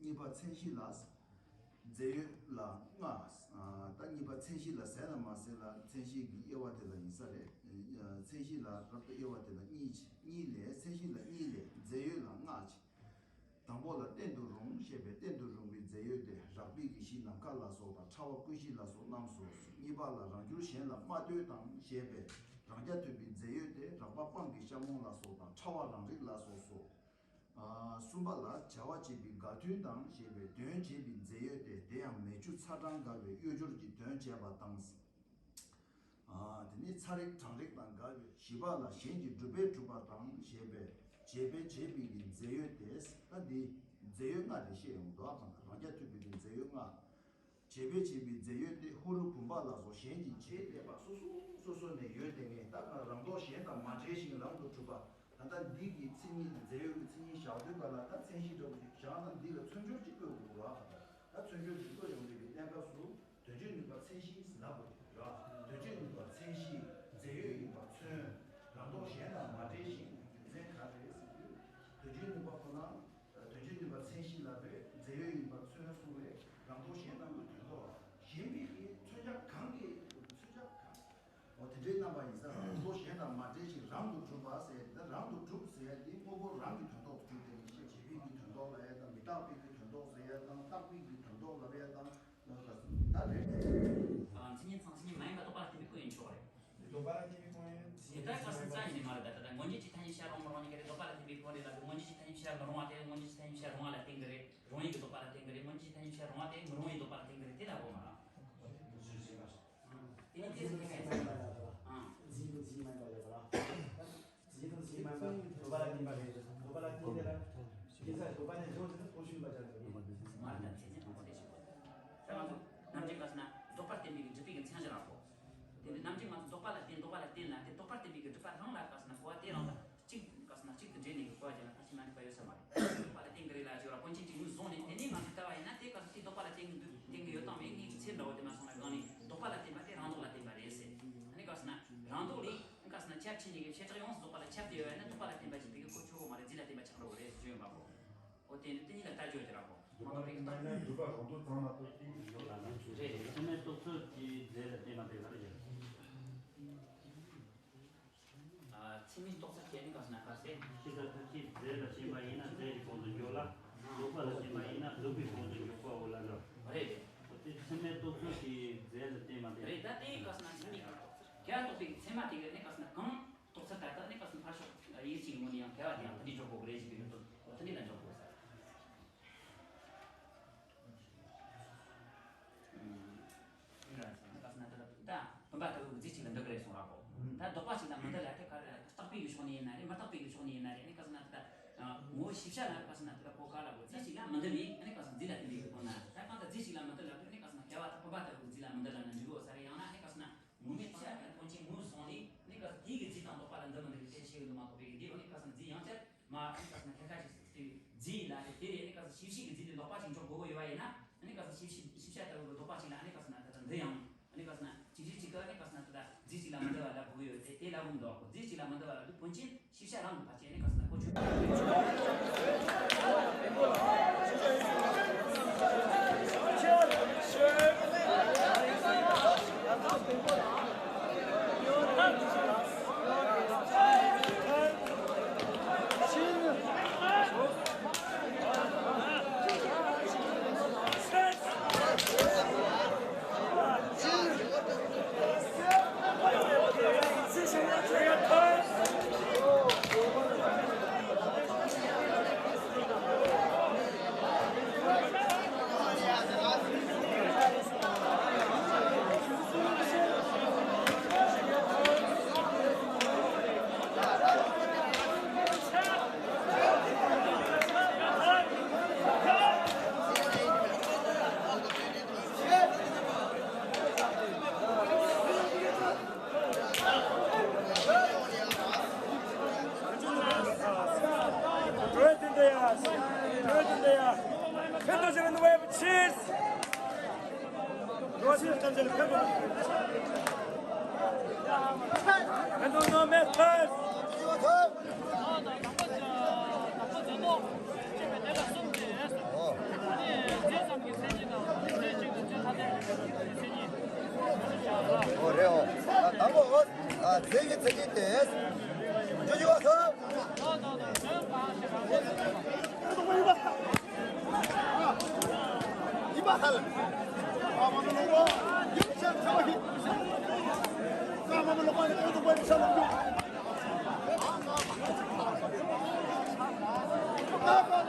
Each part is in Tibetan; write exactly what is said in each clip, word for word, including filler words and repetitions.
གཉིས་པ་མཚན་གཞི་ལ། རྫས་ཡོད་ལ་ལྔ། ཨ། ད་གཉིས་པ་མཚན་གཞི་ལ་ཟེར་ན་མ་ཟེར་ལ་མཚན་གཞི་གི་དབྱེ་བ་དེ་ལ་ཡིན་ས་རེད། ཨ། མཚན་གཞི་ལ་རབ་ཏུ་དབྱེ་བ་དེ་ལ་གཉིས་གཉིས་ལས། མཚན་གཞི་ལ་གཉིས་ལས་རྫས་ཡོད་ལ་ལྔ་ཅིག་དང་པོ་ལ་བརྟེན་དུ་རུང་ཞེས་པའི་བརྟེན་དུ་རུང་བའི་རྫས་ཡོད་དེ་རགས་པའི་གི་གཞི་ནམ་མཁའ་ལ་སོགས་དང་ཕྲ་བ་ཀུན་གཞི་ལ་སོགས་རྣམས་སོ། གཉིས་པ་ལ་རང་རྒྱུར་གཞན་ལ་མ་ལྟོས་དང་ཞེས་པའི་རང་རྐྱ་ཐུབ་པའི་རྫས་ཡོད་དེ་རགས་པ་སྤང་གི་ཤ་མོང་ལ་སོགས་དང་ཕྲ་བ་རང་རིག་ལ་སོགས་སོ། ཨ། གསུམ་པ་ལ་བྱ་བ་བྱེད་པའི་དགའ་མཐུན་དང་ཞེས་པའི་དོན་བྱེད་པའི་རྫས་ཡོད་དེ། དེ་ཡང་མེ་ཆུ་ཚ་གྲང་དགའ་བའི་གཡོ་སྦྱོར་གྱི་དོན་བྱེད་པ་དང་། ཨ། དེ་ནས་ཚ་རེག་གྲང་རེག་དང་འགལ་བའི། བཞི་པ་ལ་གཞན་གྱི་སྒྲུབ་པས་གྲུབ་པ་དང་ཞེས་པའི་བྱེད་པས་བྱེད་པའི་གི་རྫས་ཡོད་དེ། ད་འདི་རྫས་ཡོད་ལྔ་དེ་བཤད་ཡོང་འདུག་ཨ། གང་ལྟར་རང་རྐྱ་ཐུབ་པའི་གི་རྫས་ཡོད་ལྔ། བྱེད་པས་བྱེད་པའི་རྫས་ཡོད་དེ། ཧུ་རུ་བུམ་པ་ལ་སོགས་གཞན་གྱིས་བྱས་བསྡད་པ་སོ་སོ་སོ་སོ་ནས་ཡོད་དེ་ངས་ད་ག་རང་ལྡོག་གཞན་དང་མ་འབྲེལ་ཞིང་རང་དུ་གྲུབ་པ། ད་ལྟ་འདི་གི་མཚན་ཉིད་རྫས་ཡོད་ཀྱི་མཚན་ཉིད་བཞག་དུས་ག་ལ་ད་མཚན་གཞི་འདྲ་བོ་ཞིག་བཞག་ན་འདི་ལ་མཚོན་སྦྱོར་གཅིག་བཀོད་དགོས་ར། ད་མཚོན་སྦྱོར་གཅིག་བཀོད་ཡོང་དུས་ཀྱི་གནས་སྐབས་སུ་དོན་བྱེད་ནུས་པ་མཚན་གཞི་ཟེར་ལབ་དགོས་ཀྱི་ར། དོན་བྱེད་ནུས་པ་མཚན་གཞི་རྫས་ཡོད་ཡིན་པ་མཚོན། རང་ལྡོག་གཞན་དང་མ་འབྲེལ་ཞིང་རྒྱུ་མཚན་ག་རེ་ཟེར་དུས་དོན་བྱེད་ནུས་པ་ཁོ་ན། དོན་བྱེད་ནུས་པ་མཚན་གཞི་ལ་བས་རྫས་ཡོད་ཡིན་པར་མཚོན་གསུངས་པས་རང་ལྡོག་གཞན་དང་གི་དོན་ལྡོག་ལ་ཞེན་པའི་གི་མཚོན་བྱ་གང་གི་མཚོན་བྱ་གང་། འོ་དེ་འདྲའི་རྣམ་པ་ཡིན་ས་རང་ལྡོག་གཞན་དང་མ་འབྲེལ་ཞིང་རང་དུ་གྲུབ་པ་ཟེར་ཡ་དེ་རང་དུ་གྲུབ་ཟེར་ཡ་དེ་དངོས་པོ་རང་གི་དོན་ལྡོག་ཏུ་གྲུབ་དེ་ནི་ཤེས་བྱེད་པའི་གི་དོན་ལྡོག་ལབ་ཡ་དང་མི་རྟག་པའི་གི་དོན་ལྡོག་ཟེར་ཡ་དང་རྟག་པའི་གི་དོན་ལྡོག་ལབ་ཡ་དང་། ད་རེད། མཚན་ཉིད་ཚང་མཚན་ཉིད་མ་ཡིན་པ་རྟོགས་པ་ལ་བརྟེན་པའི་སྐུ་ཡིན་ཆོག་རེད། ལྡོག་པ་ལ་བརྟེན་པའི་སྐུ་ཡིན། དེ་ལྟར་ག་སུ་རྩ་ཡིན་ནི་མ་རེད། ད་ལྟ་མངོན་རྗེས་ཀྱི་ཐ་སྙད་བྱ་རུང་མི་རུང་གཉིས་ཀ་རེད། ལྡོག་པ་ལ་བརྟེན་པའི་སྐུ་རེད་ལབ་དུས་མངོན་རྗེས་ཀྱི་ཐ་སྙད་བྱ་མི་རུང་བ་དེ་མངོན་རྗེས་ཀྱི་ཐ་སྙད་བྱ་རུང་བ་ལ་བརྟེན་གི་རེད། རུང་བའི་གི་ལྡོག་པ་ལ་བརྟེན་གི་རེད། མངོན་རྗེས་ཀྱི་ཐ་སྙད་བྱ་རུང་བ་དེ་མི་རུང་བའི་ལྡོག་པ་ལ་བརྟེན་གི་རེད། དེ་ལ་གོ་མ་ར། དེ་ནི་དེ་ཟེར་མཁན་ཟེར། ཨང་། འཛིན་དང་འཛིན་མ་ཡིན་པ་ལས་པ་ལ། འཛིན་དང་འཛིན་མ་ཡིན་པ་ལྡོག་པ་ལ་བརྟེན་པ་རེད། ལྡོག་པ་ལ་བརྟེན་ཏེ་ལ། དེ་ཚ་ལྡོག་པ་ནས་སྦྱོར་ཏེ་ན་ཐོག་ཤུལ་པ་ཅན་དུ། མ་རེད། ད་མཚན་ཉིད་དང་པོ་དེ་ཞིག་གོ། ད་ང་ཚོ་རྣམ་འགྲེལ་ག་ཟེར་ན་ལྡོག་པར་བརྟེན་པའི་གི་སྒྲུབ་པའི་གི་མཚན་གཞི་ར་གོ། དེ་ནི་རྣམ་འགྲེལ་ང་ཚོ་ལྡོག་པ་ལ་བརྟེན་ལྡོག་པ་ལ་བརྟེན་ལ་དེ་ལྡོག་པར་བརྟེན་པའི་གི་སྒྲུབ་པ་རང་ལ་ག་ཟེར་ན་གོ་བ་དེ་རང་ལ། གཅིག་ག་ཟེར་ན་གཅིག་ཏུ་འདྲེས་ནས་གོ་བ་བྱས་ན་ཕལ་ཆེར་མ་འགྲིག་པ་ཡོད་ས་མ་རེད། ལྡོག་པ་ལ་བརྟེན་གི་རེད་ལ་བརྗོད་ར་ཀུན་མཁྱེན་དྲི་མེད་བཟུང་ནས་དེ་ནས་ང་ཚོས་ལྟ་བ་ཡིན་ན་དེ་ག་ཟེར་དེ་ལྡོག་པ་ལ་བརྟེན་གི་འདུག་བརྟེན་གི་ཡོད་དང་མེད་ངས་ཚེ་འདྲ་བོ་དེ་མ་སོང་ན་གང་ནས་ལྡོག་པ་ལ་བརྟེན་པ་དེ་རང་ལྡོག་ལ་བརྟེན་པ་རེད་ཟེར། ཨ་ནི་ག་ཟེར་ན་རང་ལྡོག་ལས་ག་ཟེར་ན་ཁྱབ་ཕྱེ་ནས་གི་བྱེ་བྲག་ཡོངས་སུ་ལྡོག་པ་ལ་ཁྱབ་བསྡད་ཡོད་ན་ལྡོག་པ་ལ་བརྟེན་པ་ཞིག་དེ་གི་གོ་ཆོད་གོ་མ་རེད། རྫས་ལ་བརྟེན་པ་ཆགས་འགྲོ་གི་རེད་ཟེར་བརྗོད་ཡོད་པ་གོ། འོ་དེ་ནི་དེ་གཉིས་ལ་ལྟ་རྒྱུ་ཡོད་ཀྱི་ར་གོ། རེད་རེད། མཚན་མའི་རྟོགས་ཚུལ་གྱི་རྫས་ལ་བརྟེན་པ་དེ་ག་རེ་ཡིན། ཨ། མཚན་མའི་རྟོགས་ཚུལ་གྱི་ནི་ག་ཟེར་ན་ག་ཟེར། ཕྱི་དང་མཐར་ཕྱིན་རྫས་ལ་བརྟེན་པ་ཡིན་ན་རྫས་ཀྱི་གོང་དུ་འཇོག་ལ། ལྡོག་པ་ལ་བརྟེན་པ་ཡིན་ན་ལྡོག་པའི་གོང་དུ་འཇོག་པའོ་ལབ་འགྲོ། རེད་རེད། འོ་དེ་མཚན་མའི་རྟོགས་ཚུལ་གྱི་རྫས་ལ་བརྟེན་པ་དེ། རེད། ད་དེ་ག་ཟེར་ན་མཚན་མའི་རྟོགས་ཚུལ་ག་རྟོགས་པའི་མཚན་མ་དེ་ག་ནི་ག་ཟེར་ན་གང་རྟོགས་ཚུལ་ད་ལྟ་ནི་ག་ཟེར་ན་ཕར་ཕྱོགས་ཡིག་གཅིག་ངོས་ནས་ཡང་ག་བ་དེ་ཡང་དེ་འདྲའི་འཇོག་དགོས་རེད་ཟེར་གྱི་ཡོད་དོ། འོ་དེ་འདྲའི་ལ་འཇོག་དགོས་ཟེར། ཨུམ། ཡིན་ལ་ཟེར་ན་ག་ཟེར་ན་ད་ལྟ་བུམ་པ་ལྟ་བུ་གི་རྫས་གཅིག་ལ་འདུ་གི་རེད་གསུངས་ར་གོ། ད་ལྡོག་པ་གཅིག་ལ་མི་འདུ་ལ་དེ་ག་རེ་རྟག་པའི་གི་ཕྱོགས་ནས་ཡིན་ན་རེད། མི་རྟག་པའི་གི་ཕྱོགས་ནས་ཡིན་ན་རེད། ཨ་ནི་ག་ཟེར་ན་ད་ལྟ་ངོ་བོ་ཤེས་བྱ་ལ་ག་ཟེར་ན་ད་ལྟ་གོ་ག་ལ་གོ་རྫས་གཅིག་ལ་མི་འདུ་བས། ཨ་ནི་ག་ཟེར་ན་རྫས་ལ་བརྟེན་པའི་གི་གོ་ན་ད་གང་ལྟར་རྫས་གཅིག་ལ་མི་འདུ་ལ་དེ་ཨ་ནི་ག་ཟེར་ན་ག་བ་ད་བུམ་པ་ལྟ་བུ་གི་རྫས་ལ་མི་འདུ་ལ་ན་འཇུག་གོ་ས་རེད། ཡང་ན་ཨ་ནི་ག་ཟེར་ན་ངོ་མས་ཤ་ཀ་ཕན་ཆད་ངོས་བཟུང་ནས་ཨ་ནི་ག་ཟེར་དེའི་གི་རྫས་དང་ལྡོག་པ་ལ་འདུ་མི་འདུ་གི་དེ་ཤེས་གི་འདུག་མ་གཏོགས་པའི་གི་དེ་ཨ་ནི་ག་ཟེར་ན་རྫས་ཡང་བསྐྱར། མ་ཨ་ནི་ག་ཟེར་ན་ཁ་ཁ་ཅིག་ཟེར་རྫས་ལ་དེ་དེ་རེད། ཨ་ནི་ག་ཟེར་ཤེས་བྱའི་གི་རྫས་དེ་ལྡོག་པ་ཅིག་འཇོག་དགོས་ཀྱི་ཡོད་པ་ཡིན་ན། ཨ་ནི་ག་ཟེར་ཤེས་བྱའི་ཤེས་བྱ་ལྟ་བུ་གི་ལྡོག་པ་ཅིག་ལ་ཨ་ནི་ག་ཟེར་ན་ད་ལྟ་འདི་ཡང་ཨ་ནི་ག་ཟེར་ན་ཅིག་ཅིག་ཅིག་གི་ཨ་ནི་ག་ཟེར་ན་ད་ལྟ་རྫས་གཅིག་ལ་མི་འདུ་བ་ལ་གོ་གི་ཡོད་དེ་དེ་ལ་གོ་མི་འདུག་གོ། རྫས་གཅིག་ལ་མི་འདུ་བ་ལ་དུ་ཕན་ཆད་ཤེས་བྱ་རང་གི་བར་ཆད་ཨ་ནི་ག་ཟེར་ན་གོ་ཆོད། Cheers! ཨོ་རེད། ཨོ། དང་པོ། ཨ། རྫས་ཀྱི་མཚན་ཉིད་དེ། ཅོ་ཅོ་བ་སོ། ཡིན་པ་ཧ་ལ། ཨ་མ་ནོ་ལོ། ཡིན་ཆ་ཆ་བ་ཧི། ཨ་མ་ནོ་ལོ། ཡིན་ཆ་ལོ། ཀ་ཀ་ལ་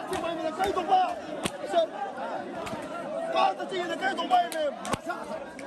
ཅི་མ་ཡིན་ན་ཀ་ཡི་དོག་པ། ཀ་ད་ཅི་ཡིན་ན་ཀ་ཡི་དོག་པ་ཡིན་ནས་མ་ཆགས།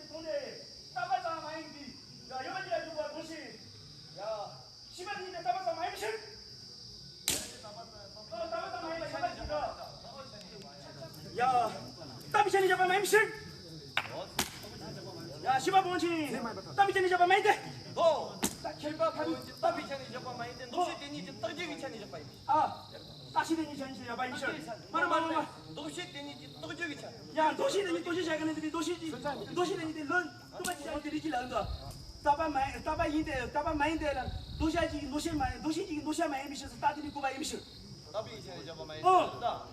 ཤི་བ་ནི་ནི་ལྟ་བ་ཙམ་མ་ཡིན་པའི། ཡ། ཡོད་པ་ཅིག་ལ་འཇུག་པ་དགོངས་ཤིག་ཡ། ཤི་བ་ནི་ནི་ལྟ་བ་ཙམ་མ་ཡིན་ཕྱིར། ལྟ་བ་ཙམ་མ་ཡིན་པ་ཡོད་པ་ཅིག་ལ། ཡ། ལྟ་བའི་ཆ་ནས་བཞག་པ་མ་ཡིན་ཕྱིར། ཡ། ཤི་བ་བོན་ཆེན། ལྟ་བའི་ཆ་ནས་བཞག་པ་མ་ཡིན་ཏེ། ལོ། ད་ཁྱད་པར་ཁ་ནི་ལྟ་བའི་ཆ་ནས་བཞག་པ་མ་ཡིན་ཏེ། འདུ་ཤེས་དེ་ཉིད་ཀྱི་རྟག་གཅིག་གི་ཆ་ནས་བཞག་པ་ཡིན། ཨ། རྟག་གཅིག་དེ་ཉིད་ཆ་ནས་བཞག་པ་ཡིན་ཕྱིར། མ་རེད་མ་རེད་མ་རེད། འདུ་ཤེས་དེ་ཉིད་ཀྱི་རྟག་གཅིག་གི་ཆ་ནས། ཡང་འདུ་ཤེས་དེ་ཉིད་འདུ་ཤེས་བྱ་དགོས་ནི་དེ། འདུ་ཤེས་ཀྱི་འདུ་ཤེས་དེ་ཉིད་དེ་ལོན་ལྟུང་བ་ཅི་བྱ་དེ་རིགས་ཀྱི་ལ་འདུ། རྟག་པ་མ་ཡིན། རྟག་པ་ཡིན་ཏེ། རྟག་པ་མ་ཡིན་ཏེ་ལ། འདུ་བྱ་གཅིག་གི་འདུ་ཤེས་མ་ཡིན། འདུ་ཤེས་གཅིག་གི་འདུ་བྱ་མ་ཡིན་པའི་ཕྱིར་སུ་རྟག་དེ་ནི་བཀོད་པ་ཡིན་ཕྱིར། ལྟ་བའི་ཆ་ནས་བཞག་པ་མ་ཡིན་ཨོ།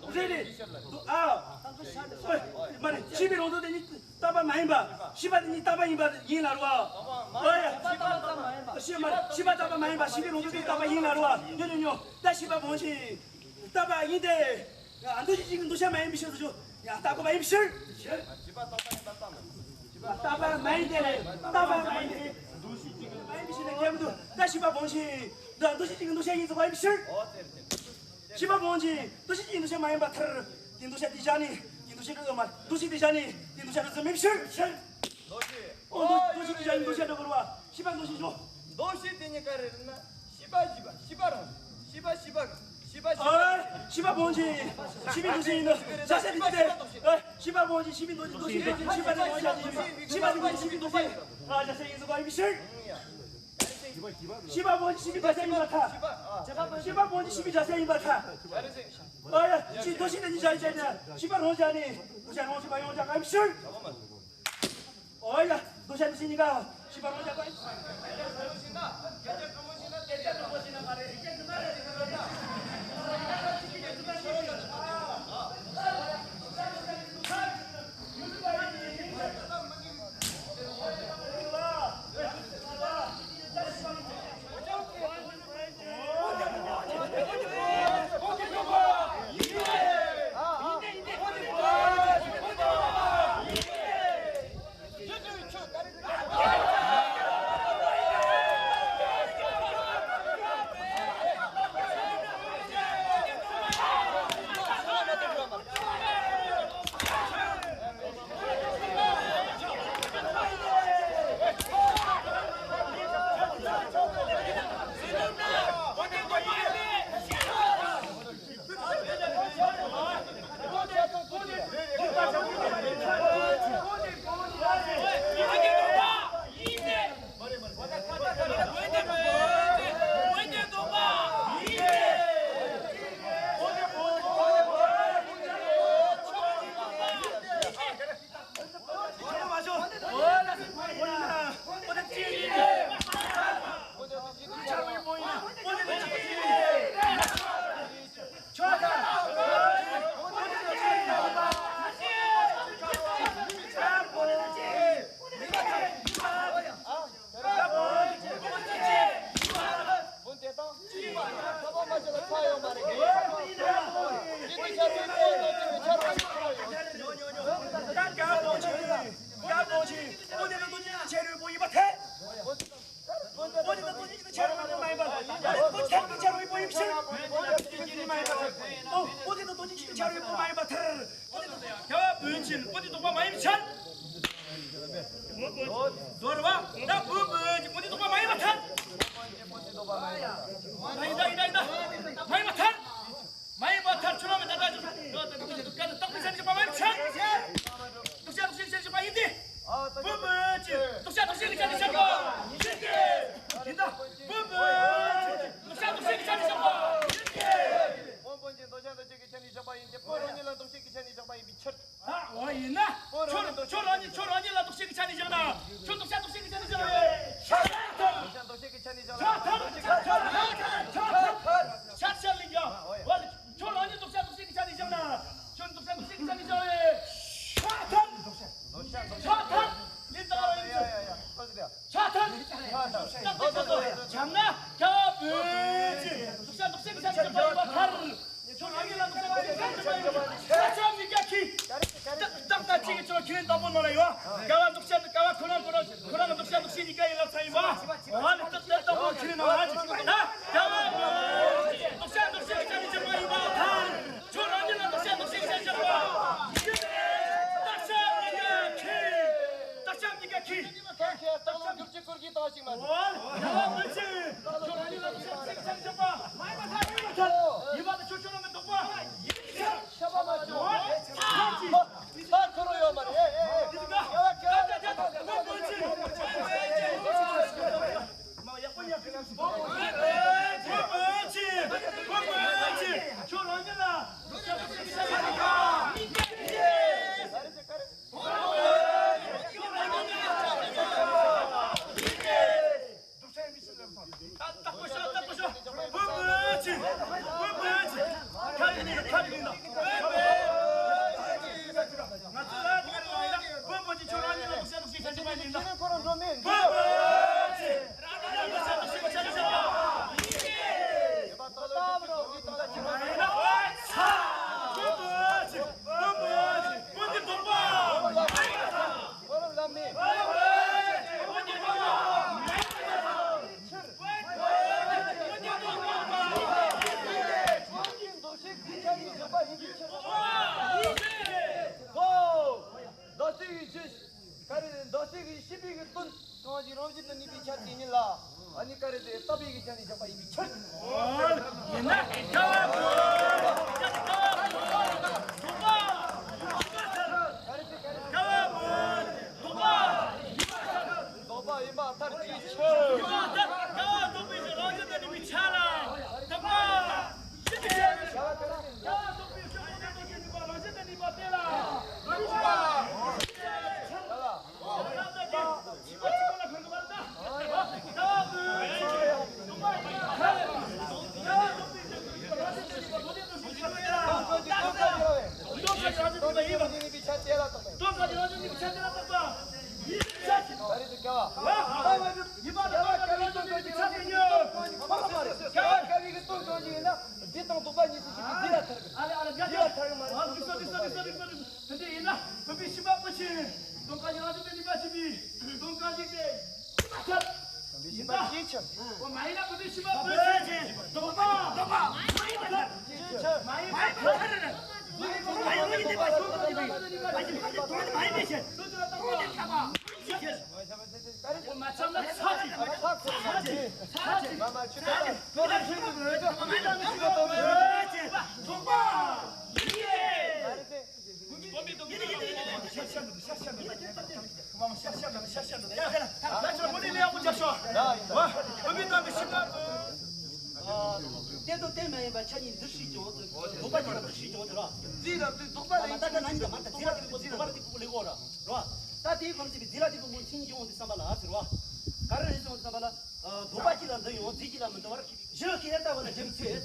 པ་རེད་རེད། འདུ་ཨ། ཨོ། མ་རེད། ཤེས་པའི་རང་དོན་དེ་ཉིད་རྟག་པ་མ་ཡིན་པ། ཤེས་པ་དེ་ཉིད་རྟག་པ་ཡིན་པ་ཡིན་ལ་རོ། ཨོ་ཡ། ཤེས་པ་མ་རེད། ཤེས་པ་རྟག་པ་མ་ཡིན་པ། ཤེས་པའི་རང་དོན་དེ་རྟག་པ་ཡིན་ལ་རོ། ཉོ་ཉོ་ཉོ། ད་ཤེས་པ་བོན་ཆེན། རྟག་པ་ཡིན་ཏེ། ཡང་འདུ་ཤེས་གཅིག་གི་འདུ་བྱ་མ་ཡིན་པའི་ཕྱིར་དུ་ཞུ། ཡང་རྟག་པ་ཡིན་ཕྱིར། རྟག་པ་མ་ཡིན་ཏེ། རྟག་པ་མ་ཡིན་ཏེ། འདུ་ཤེས་གཅིག་གི་མ་ཡིན་པའི་ཕྱིར་ན་ཁྱད་མི་འདུག་ད་ཤེས་པ་བོན་ཆེན། འདི་འདུ་ཤེས་གཅིག་གི་འདུ་བྱ་ཡིན་ཚུལ་བ་ཡིན་ཕྱིར། ཤེས་པ་བོན་ཆེན། འདུ་ཤེས་གཅིག་གི་འདུ་བྱ་མ་ཡིན་པར་ཐལ། དེ་འདུ་བྱ་དེ་བཞག་ནས་དེ་འདུ་བྱ་འགྲོ་མ། འདུ་ཤེས་དེ་བཞག་ནས་དེ་འདུ་བྱ་འགྲོ་ཚུལ་མིན་ཕྱིར། ཕྱིར། འོ་འདུ་འདུ་ཤེས་དེ་བཞག་ནས་འདུ་བྱ་འགྲོ་དགོས་རེད་བ། ཤེས་པ་འདུ་ཤེས་འགྲོ། འདུ་ཤེས་དེ་གཉིས་ཀ་རེད་ན། ཤེས་པ་ཤེས་པ་ཤེས་པ་རང་། ཤེས་པ་ཤེས་པ་ཤེས་པ་ཤེས་པ། ཨ། ཤེས་པ་བོན་ཆེན། ཤེས་པའི་འདུ་ཤེས་ཡིན་ནོ། བྱ་བྱེད་དེ་ཉིད་དེ། ཨ། ཤེས་པ་བོན་ཆེན། ཤེས་པའི་འདུ་འདུ་ཤེས་ཡིན། ཤེས་པ་དེ་ཉིད་བྱ་བྱེད་ཡིན། ཤེས་པ་དེ་ཉིད་ཤེས་པའི་འདུ་ཤེས། ཨ། བྱ་བྱེད་ཡིན་ཟེར་བ་ཡིན་ཕྱིར། ཤེས་པ་བོན་ཆེན་ཤེས་པའི་བྱ་བྱེད་ཡིན་པར་ཐལ། ཤེས་པ་བོན་ཆེན་ཤེས་པའི་བྱ་བྱེད་ཡིན་པར་ཐལ། ཨ་ཡ། ཤེས་འདུ་ཤེས་དེ་ཉིད་བྱ་བྱེད་ནས་ཤེས་པ་རང་བྱ་ནས་འདུ་བྱ་རང་ཤེས་པ་ཡང་བྱ་བ་ཡིན་ཕྱིར། ཨོ་ཡ། འདུ་བྱ་འདུ་ཤེས་གཉིས་ཀ་ཤེས་པ་རང་བྱ་བ་ཡིན། པོ་ཏི་དང་རྡོ་རྗེ་གཅིག་ཏུ་འཆར་བའི་བོན་མ་ཡིན་པར་ཐལ། རྒྱལ་བ་བོན་ཆེན་པོ་ཏི་དང་པོ་མ་ཡིན་པར་ཐལ། རྡོ་རུ་བ་ད་བོན་བོན་གྱི་པོ་ཏི་དང་པོ་མ་ཡིན་པར་ཐལ། མ་ཡིན་ད་ཡིན་ད་ཡིན་ད་མ་ཡིན་པར་ཐལ། མ་ཡིན་པར་ཐལ། ཆུ་ལ་མི་ད་ད་ད་ད་ད་རྟག་པའི་སེམས་ཀྱི་པ་མ་ཡིན་པར་ཐལ། རྟག་ཆ་རྟག་ཆ། འོ་ཡིན་ན། ཁྱོད་ཁྱོད་རང་ཉིད་ཁྱོད་རང་ཉིད་ལ་འདུ་ཤེས་ཀྱི་ཆ་ནས་བཞག་ན། ཁྱོད་འདུ་ཤེས་འདུ་ཤེས་ཀྱི་ཆ་ནས་བཞག་ན། ཤ་ཐར། འདུ་ཤེས་འདུ་ཤེས་ཀྱི་ཆ་ནས་བཞག་ན། ཤ་ཐར། ཤ་ཐར། ཤ་ཤ་ལིང་ཡ། འོ་ཡ། འོ་ཁྱོད་རང་ཉིད་འདུ་ཤེས་འདུ་ཤེས་ཀྱི་ཆ་ནས་བཞག་ན། ཁྱོད་འདུ་ཤེས་འདུ་ཤེས་ཀྱི་ཆ་ནས་བཞག་ན། ཤ་ཐར། འདུ་ཤེས་འདུ་ཤེས། ཤ་ཐར། ལིང་ཏ་ར་ཡིན། ཡ་ཡ་ཡ། ཤ་ཐར། ཤ་ཐར། བྱམས་ན་རྒྱལ་བ་བོད་ཀྱི་འདུ་ཤེས་འདུ་ཤེས་ཀྱི་ཆ་ནས་བཞག་པ་ཡིན་པ་ཐར། ཁྱོད་རང་ཉིད་ལ་འདུ་ཤེས་འདུ་ཤེས་ཀྱི་ཆ་ནས་བཞག་པ་ཡིན་པ་ཤ་ཤ་མི་དགའ་ཁྱི། ཏག་ཏག་ཅིག་གི་ཆོ་ཁྱི་ལིན་དང་པོ་ནང་ལ་ཡོད། རྒྱལ་བ་འདུ་ཤེས་རྒྱལ་བ་ཁོ་རང་ཁོ་རང་ཁོ་རང་གི་འདུ་ཤེས་འདུ་ཤེས་གཉིས་ཀ་ཡིན་ལབ་ཚར་ཡིན་པ། ཨ་ནི་ཏག་ཏག་དང་པོ་ཁྱི་ལིན་ནང་ལ་ཅིག་ད་རྒྱལ་བ་འདུ་ཤེས་འདུ་ཤེས་ཀྱི་ཆ་ནས་བཞག་པ་ཡིན་པ་ཐར། ཁྱོད་རང་ཉིད་ལ་འདུ་ཤེས་འདུ་ཤེས་ཀྱི་ཆ་ནས་བཞག་པ། ཏག་ཤ་མི་དགའ་ཁྱི། ཏག་ཤ་མི་དགའ་ཁྱི། སྟག་ལུང་སྒྱུར་བྱེད་སྐོར་གྱི་སྟག་ཞིག་མ་འདུག་ཨོ། ཡ་མི་ཆེ། ཁྱོད་རང་ཉིད་ལ་ཤ་ཤ་ཤ་ཤ་པ། མ་ཡིན་པ་ཐར། ཡིན་པ་ཐར། ཡིན་པ་དེ་ཁྱོད་ཁྱོད་རང་གི་དོགས་པ། ཤ་པ་མ་བྱུང་། ཨོ། ཐར་གྱི། ཐར་ཁོ་རང་ཡོད་མ་རེད། ཨེ་ཨེ་ཨེ། འདི་ག་ད་ད་ད་ད་ད་མ་མི་ཆེ། མ་ཡག་པོ་ཡག་པོ་ཡག་པོ། མ་མི་ཆེ། མ་མི་ཆེ། ཁྱོད་རང་ཉིད་ལ་ཤ་པ་ཤ་པ་ཤ་པ། ཟླ་གཅིག་གི་ཤི་བའི་གི་དོན་གང་ཞིག་རང་བཞིན་དུ་གནས་པའི་ཆ་དེ་ཉིད་ལ། ཨ་ནི་ཀ་རེ་དེ་ལྟ་བའི་གི་ཆ་ནས་བཞག་པ་ཡིན་པའི་ཕྱིར། ཡིན་ན། ལྡོག་པ་ཡིན་པར་ཐལ་གྱི་ཕྱིར། ལྡོག་པའི་རང་བཞིན་དུ་གནས་པའི་ཆ་ལ། ལྡོག་པ། ཡིན་པའི་ཕྱིར། ལྡོག་པའི་རང་བཞིན་དུ་གནས་པ་དེ་ལ། ལྡོག་པ། འདི་དང་ལྡོག་པ་གཉིས་སུ་ཞིག་གི་འདི་ལ་ཐར་གི། འདི་ལ་ཐར་གི་མ་རེད། དེ་འདྲ་ཡིན་ན་བུམ་པའི་སྤྱི་བོ་པོ་ཆེ། དོན་གང་ཞིག་རང་བཞིན་དུ་གནས་པ་ཆེན་པོའི་དོན་གང་ཞིག་སྟེ། བུམ་པའི་སྤྱི་བོ་པོ་ཆེ། འོ་མ་ཡིན་ན་བུམ་པའི་སྤྱི་བོ་པོ་ཆེ། ལྡོག་པ། ལྡོག་པ། མ་ཡིན་པ་ཐལ། མ་ཡིན་པ་ཐལ། མ་ཡིན་པ་ཐལ། མ་ཡིན་པ་ཐལ། མ་ཡིན་པ་ཐལ། འོ་མ་ཚང་ན་ཚ་ཅིག་ཚ་ཅིག་ཚ་ཅིག་ཚ་ཅིག་ཚ་ཅིག་སྟོན་དང་བརྟེན་མ་ཡིན་པ་ཆ་གཉིས་འདུ་ཤེས་ཀྱང་ལྡོག་པ་གཉིས་ལ་འདུ་ཤེས་ཀྱང་དེ་ར། རྫས་ལ་དེ་ལྡོག་པ་ལ་ཡིན་པ་ད་ལྟ་ན་ཡིན་པ་མ་ད་རྫས་ལ་དེ་ལྡོག་པ་ལ་དེ་ཀུ་ལེ་གོ་ར་ར། ད་དེའི་སྐོར་ནས་རྫས་ལ་དེ་ཀུ་མོ་མཚན་ཉིད་ཀྱང་འོང་དུས་བསམ་པ་ལ་ཟེར་བ། ག་རེ་རེད་ཟེར་འོང་དུས་བསམ་པ་ལ། ལྡོག་པ་གཅིག་ལ་འདུ་ཡང་རྫས་གཅིག་ལ་མི་འདུ་བར། གཞི་ཤེས་བྱ་ལྟ་བུ་ལ་རྒྱུ་མཚན་ཟེར།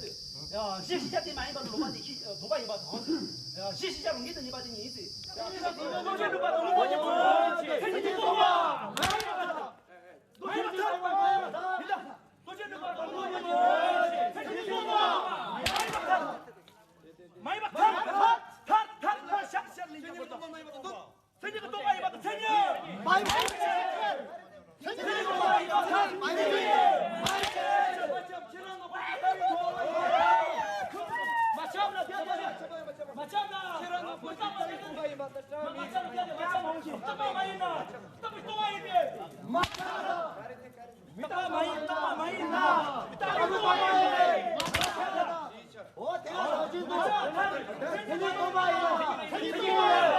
གཞི་ཤེས་བྱ་དེ་མ་ཡིན་པ་ལ་ལྡོག་པ་དེ་ཤེས་ལྡོག་པ་ཡིན་པ་དང་ཟེར། གཞི་ཤེས་བྱ་རང་གི་དུ་གནས་པ་དེ་ཉིད་ཟེར། ལྟོ་ཆས་ནུས་པ་དང་ལུང་པ་ཉིད་ཀྱི་ཚད་གཞི་དེ་ལྡོག་པ། མ་ཡིན་པ་ཐལ། ལྟོ་ཆས་ནུས་པ་དང་ལུང་པ་ཉིད་ཀྱི་ཚད་གཞི་དེ་ལྡོག་པ། མ་ཡིན་པ་ཐལ། མ་ཡིན་པ་ཐལ། ཐལ། ཐལ། ཐལ། ཐལ། ཤར་ཤར་ལས་ཀྱང་མི་ལྡོག་མཚན་ཉིད་ཀྱི་རྟོག་པ་ཡིན་པ་དང་མཚན་ཉིད། མ་ཡིན་པ་ཐལ། མཚན་ཉིད་ཀྱི་རྟོག་པ་ཡིན་པ་ཐལ། མ་ཡིན་པ་ཐལ། མ་ཁྱབ་ན་ཁྱབ་ན། མ་ཁྱབ་ན་ཁྱབ་ན། མ་ཁྱབ་ན་ཁྱབ་ན། མ་ཁྱབ་ན་ཁྱབ་ན། མ་ཁྱབ་ན་ཁྱབ་ན། མ་ཁྱབ་ན་ཁྱབ་ན། མ་ཁྱབ་ན། མི་རྟག་པ་མ་ཡིན། རྟག་པ་མ་ཡིན་ན། མི་རྟག་པ་མ་ཡིན། འོ་དེ་ལ་རང་བཞིན་དུ། དེ་ནི་སྟོང་པ་ཡིན་ལ། དེ་ནི་སྟོང་པ་ཡིན།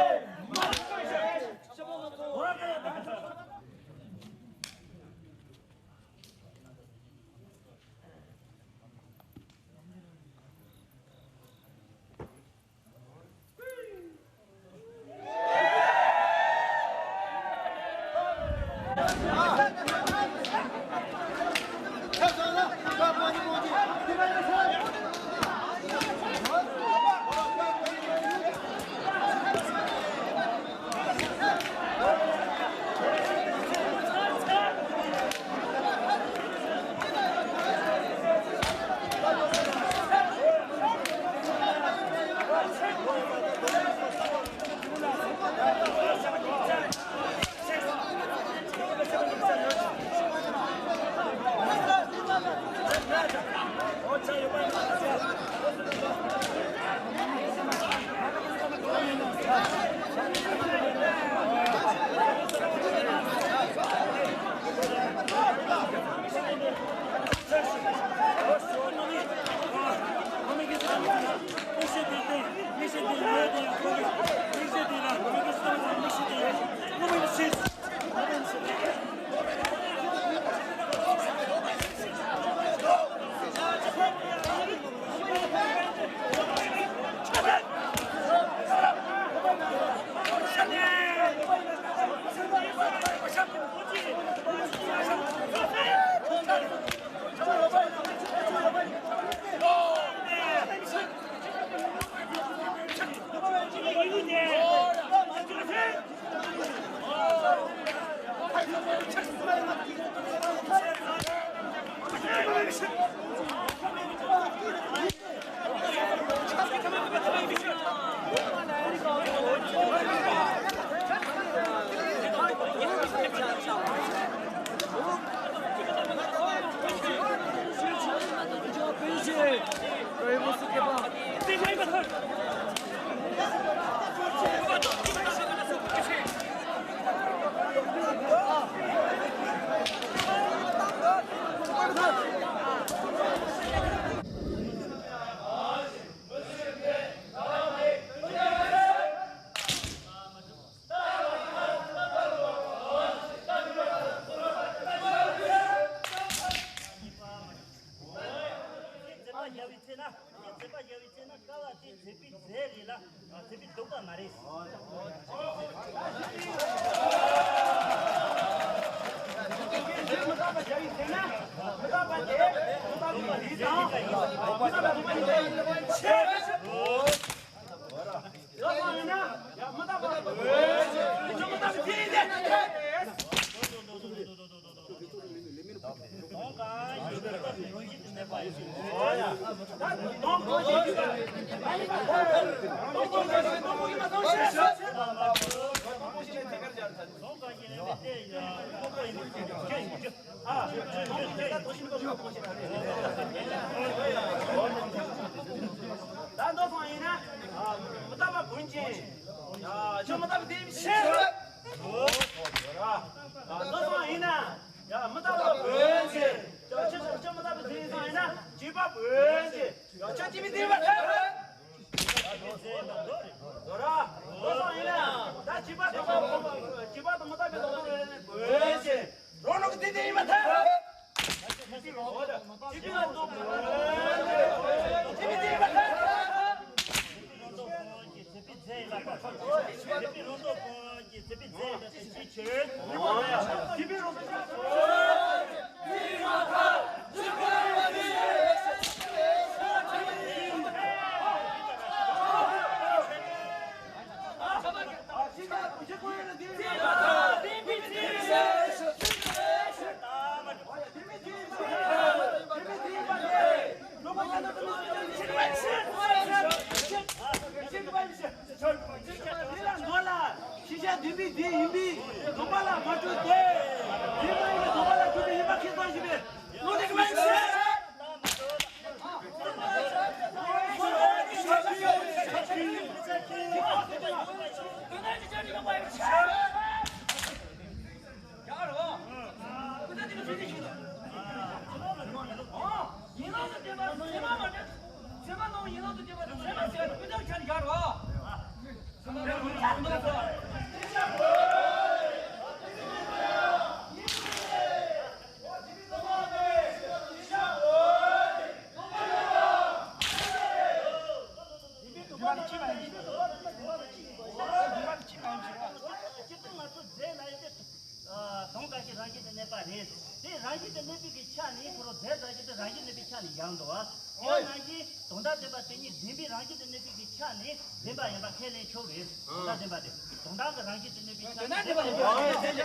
ད་མདོ་སོང་ཡིན་ན། མི་རྟག་པ་བུན་ཅན། ཡ་ཁྱོད་མི་རྟག་པ་དེ་ཤེས། ད་མདོ་སོང་ཡིན་ན། ཡ་མི་རྟག་པ་བུན་ཅན། ཡ་ཁྱོད་ཁྱོད་མི་རྟག་པ་དེ་སོང་ཡིན་ན་བྱིས་པ་བུན་ཅན། ཡ་ཁྱོད་བྱིས་པ་དེ་བ་ཐལ། དོ་ར་མདོ་སོང་ཡིན་ན། ད་བྱིས་པ་དང་བྱིས་པ་དང་མི་རྟག་པའི་ལོ་ཏོག་བུན་ཅན། རོ་ནུ་གི་དེ་དེ་ཡིན་པ་ཐལ། ཤེས་བྱ་འདུན་པའི་དེ་ཡིན་པས། ལུང་པ་ལ་མ་སྤྲོད་དེ། ཡིན་པ་ཡིན་པའི་ལུང་པ་ལ་སྤྲོད་པའི་ཡིན་པ་ཁྱེད་གསུངས་ཞིག་པས། ལུང་དེ་གི་མ་ཡིན་ཞེས། ཡིན་ནོ་ཟེར་བསྟན་པ་ཚད་མ་མ་འདྲ། ཚད་མ་ནང་ཡིན་ནོ་ཟེར་བསྟན་པ་ཚད་མ་ཟེར་བ་ནི་ཀུན་རྫོབ་ཆ་ནས་ཡར་རོ། ཚད་མ་མ་འདྲ་ཚད་མ་ནང་ཟེར། སྤྱིར་བཏང་ང་ཚོ་རྫས་ལ་ཡོད་པའི་དོན་དག་ཅིག་རང་བཞིན་དུ་གནས་པ་རེད། དེ་རང་བཞིན་དུ་གནས་པའི་གི་ཆ་ནས་ཁོ་རང་རྫས་ལ་ཡོད་པའི་རང་བཞིན་གནས་པའི་ཆ་ནས་ཡང་འདུག་བ། དེ་ནང་བཞིན་དོན་དམ་བདེན་པ་དེ་ཉིད་བདེན་པའི་རང་བཞིན་དུ་གནས་པའི་གི་ཆ་ནས་བདེན་པ་ཡིན་པ་ཁས་ལེན་ཆོག་རེད། དོན་དམ་བདེན་པ་དེ་དོན་དམ་གྱི་རང་བཞིན་དུ་གནས་པའི་ཆ་ནས་བདེན་པ་ཡིན་པ་ཁས་ལེན་ཆོག་རེད།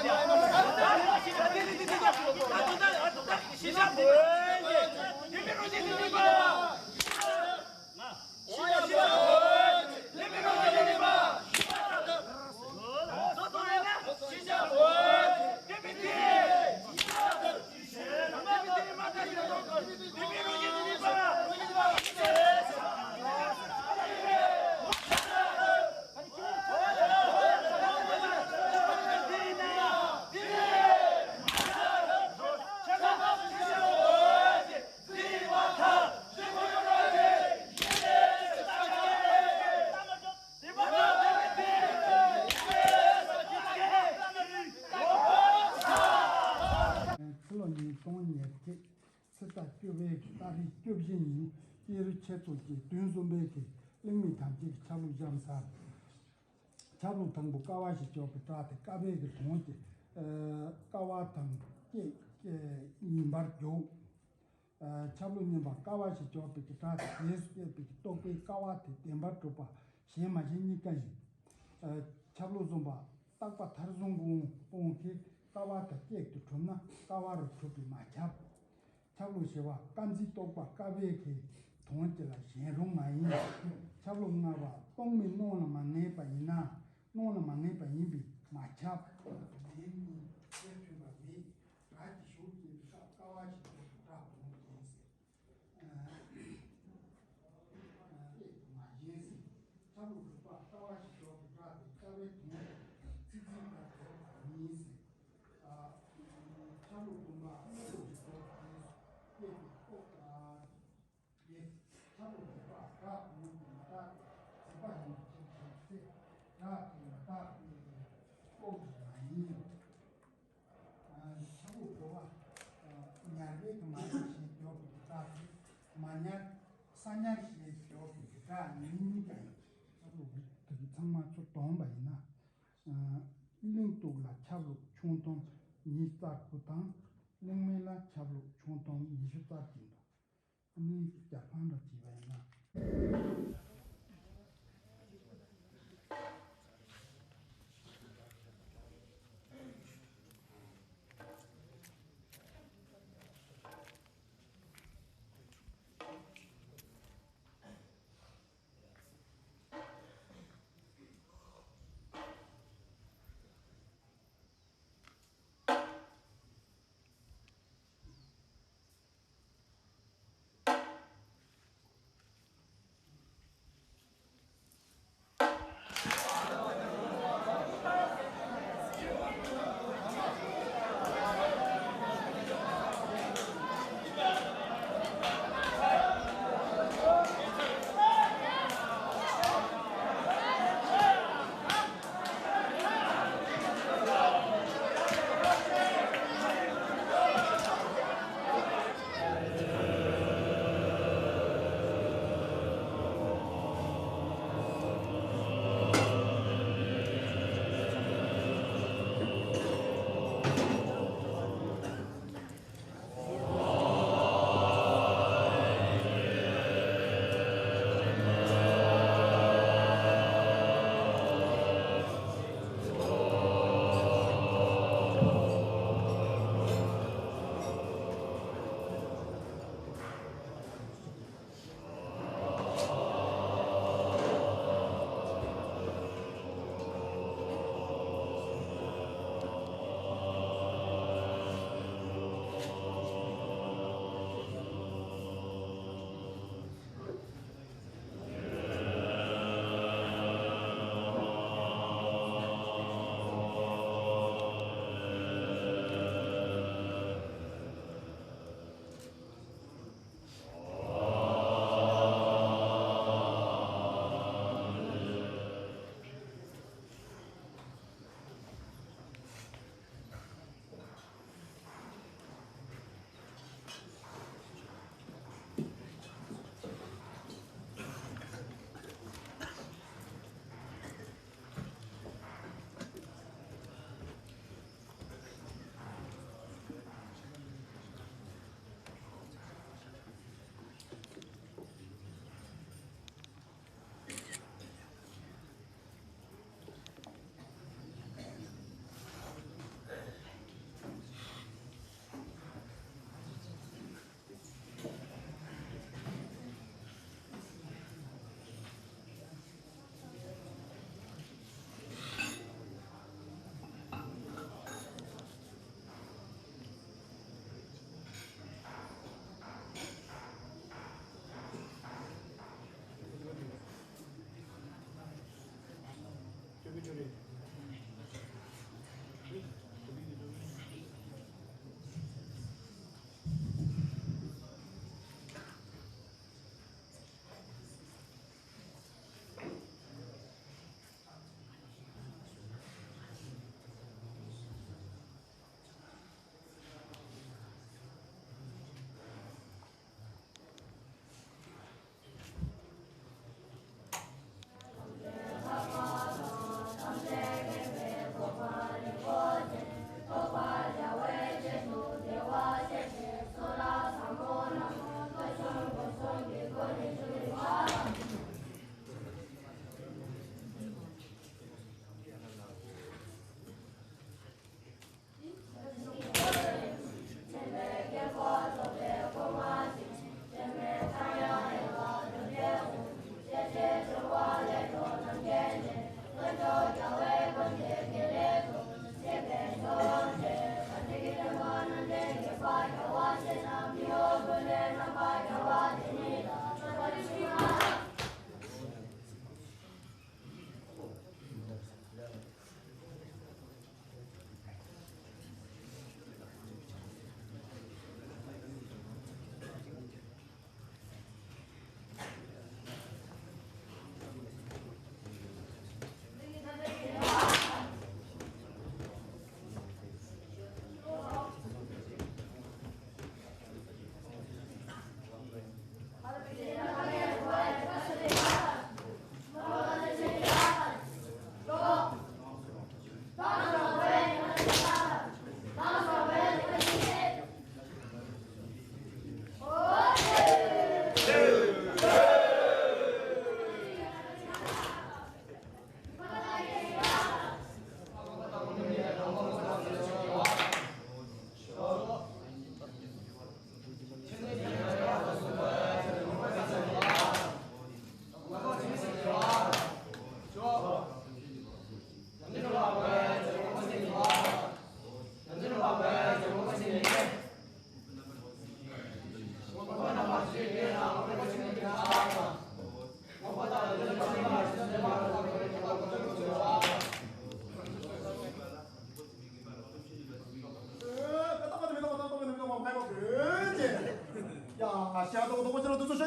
ཕྱི་ལོ་ཉིས་སྟོང་ཉེར་གཅིག་ཕྱི་ཟླ་བཅུ་པའི་གི་ཏ་རིག་བཅུ་བཞི་ཉིན་ཀེ་རུ་ཆོས་ཚོགས་ཀྱིས་བདུན་གསུམ་པའི་གི་གླེང་མོལ་ཐམས་ཅད་ཀྱི་ཆ་ལུགས་གཤམ་གསལ། ཆབ་ལུགས་དང་པོ་ཀ་བ་ཞེས་བྱ་བའི་སྒྲ་དེ་ཀ་བའི་གི་དོན་གྱི་ཀ་བ་དང་སྐད་ཡིན་པར་འཇོག་ཆབ་ལུགས་གཉིས་པ་ཀ་བ་ཞེས་བྱ་བའི་གི་སྒྲ་དེ་རྗེས་སུ་སྐྱེས་པའི་གི་རྟོག་པའི་ཀ་བ་དེ་བདེན་པར་གྲུབ་པ་གཞན་མ་གཞན་གཉིས་ཀ་ཡིན། ཆབ་ལུགས་གསུམ་པ་རྟག་པ་མཐར་སོན་གྱི་དབང་དབང་གིས་ཀ་བ་དང་སྐད་དུ་གྲུབ་ན་ཀ་བ་རུ་གྲུབ་པས་མ་ཁྱབ། ཆབ་ལུགས་བཞི་པ་ཀ་འཛིན་རྟོག་པ་ཀ་བའི་གི་དོན་གྱི་ལ་གཞན་རུང་མ་ཡིན། ཆབ་ལུགས་ལྔ་པ་རྟོག་མེད་སྣང་ལ་མ་ངེས་པ་ཡིན་ན་སྣང་ལ་མ་ངེས་པ་ཡིན་པས་མ་ཁྱབ། ལན་གཉིས་དེ་མཐུན་པ་མེད། སྒྲ་གི་གཞུང་སྐྱེས་པའི་སྐབས་ཀ་བ་ཞེས་བྱ་བའི་སྒྲ་དོན་ཡིན་ཟེར། ཨ་ཨ་སྐད་དུ་མ་ཡིན་ཟེར། ཆབ་ལུགས་དྲུག་པ་ཀ་བ་ཞེས་བྱ་བའི་སྒྲ་དེ་ཀ་བའི་དོན་ཚིག་འཛིན་པར་འདོད་པ་ཡིན་ཟེར། ཨ་ཆབ་ལུགས་བདུན་པ་ཀློག་གི་སྐོར་དེ་སྐད་དུ་ཀློག་པ་རེད། ཆབ་ལུགས་དྲུག་པ་སྒྲ་དོན་གྱི་མི་རྟག་པའི་རྫུན་པ་ཡིན་པའི་ཕྱིར་ཞེས་ཚེ་སྒྲ་དེ་མི་རྟག་པའི་ཀློག་གི་མ་ཡིན། ཆབ་ལུགས་དགུ་པ། ཉར་བའི་གི་མ་ཉར་ཞེས་བརྗོད་པའི་སྒྲ་དེ་མ་ཉར་ས་ཉར་ཞེས་བརྗོད་པའི་སྒྲ་ཉིད་གཉིས་ཀ་ཡིན། ཆབ་ལུགས་དགུ་པ་ ཚང་མ་ཚུར་བསྡོམས་པ་ཡིན་ན། ཨ། གླིང་སྟོད་ལ་ཆབ་ལུག་ཆུང་དུང་ཉི་ཤུ་རྩ་དགུ་དང་། གླིང་སྨད་ལ་ཆབ་ལུག་ཆུང་དུང་ཉི་ཤུ་རྩ་གཅིག་འདུག། ཨ་ནི་རྒྱལ་ཕམ་འདྲ་བྱས་པ་ཡིན་ན།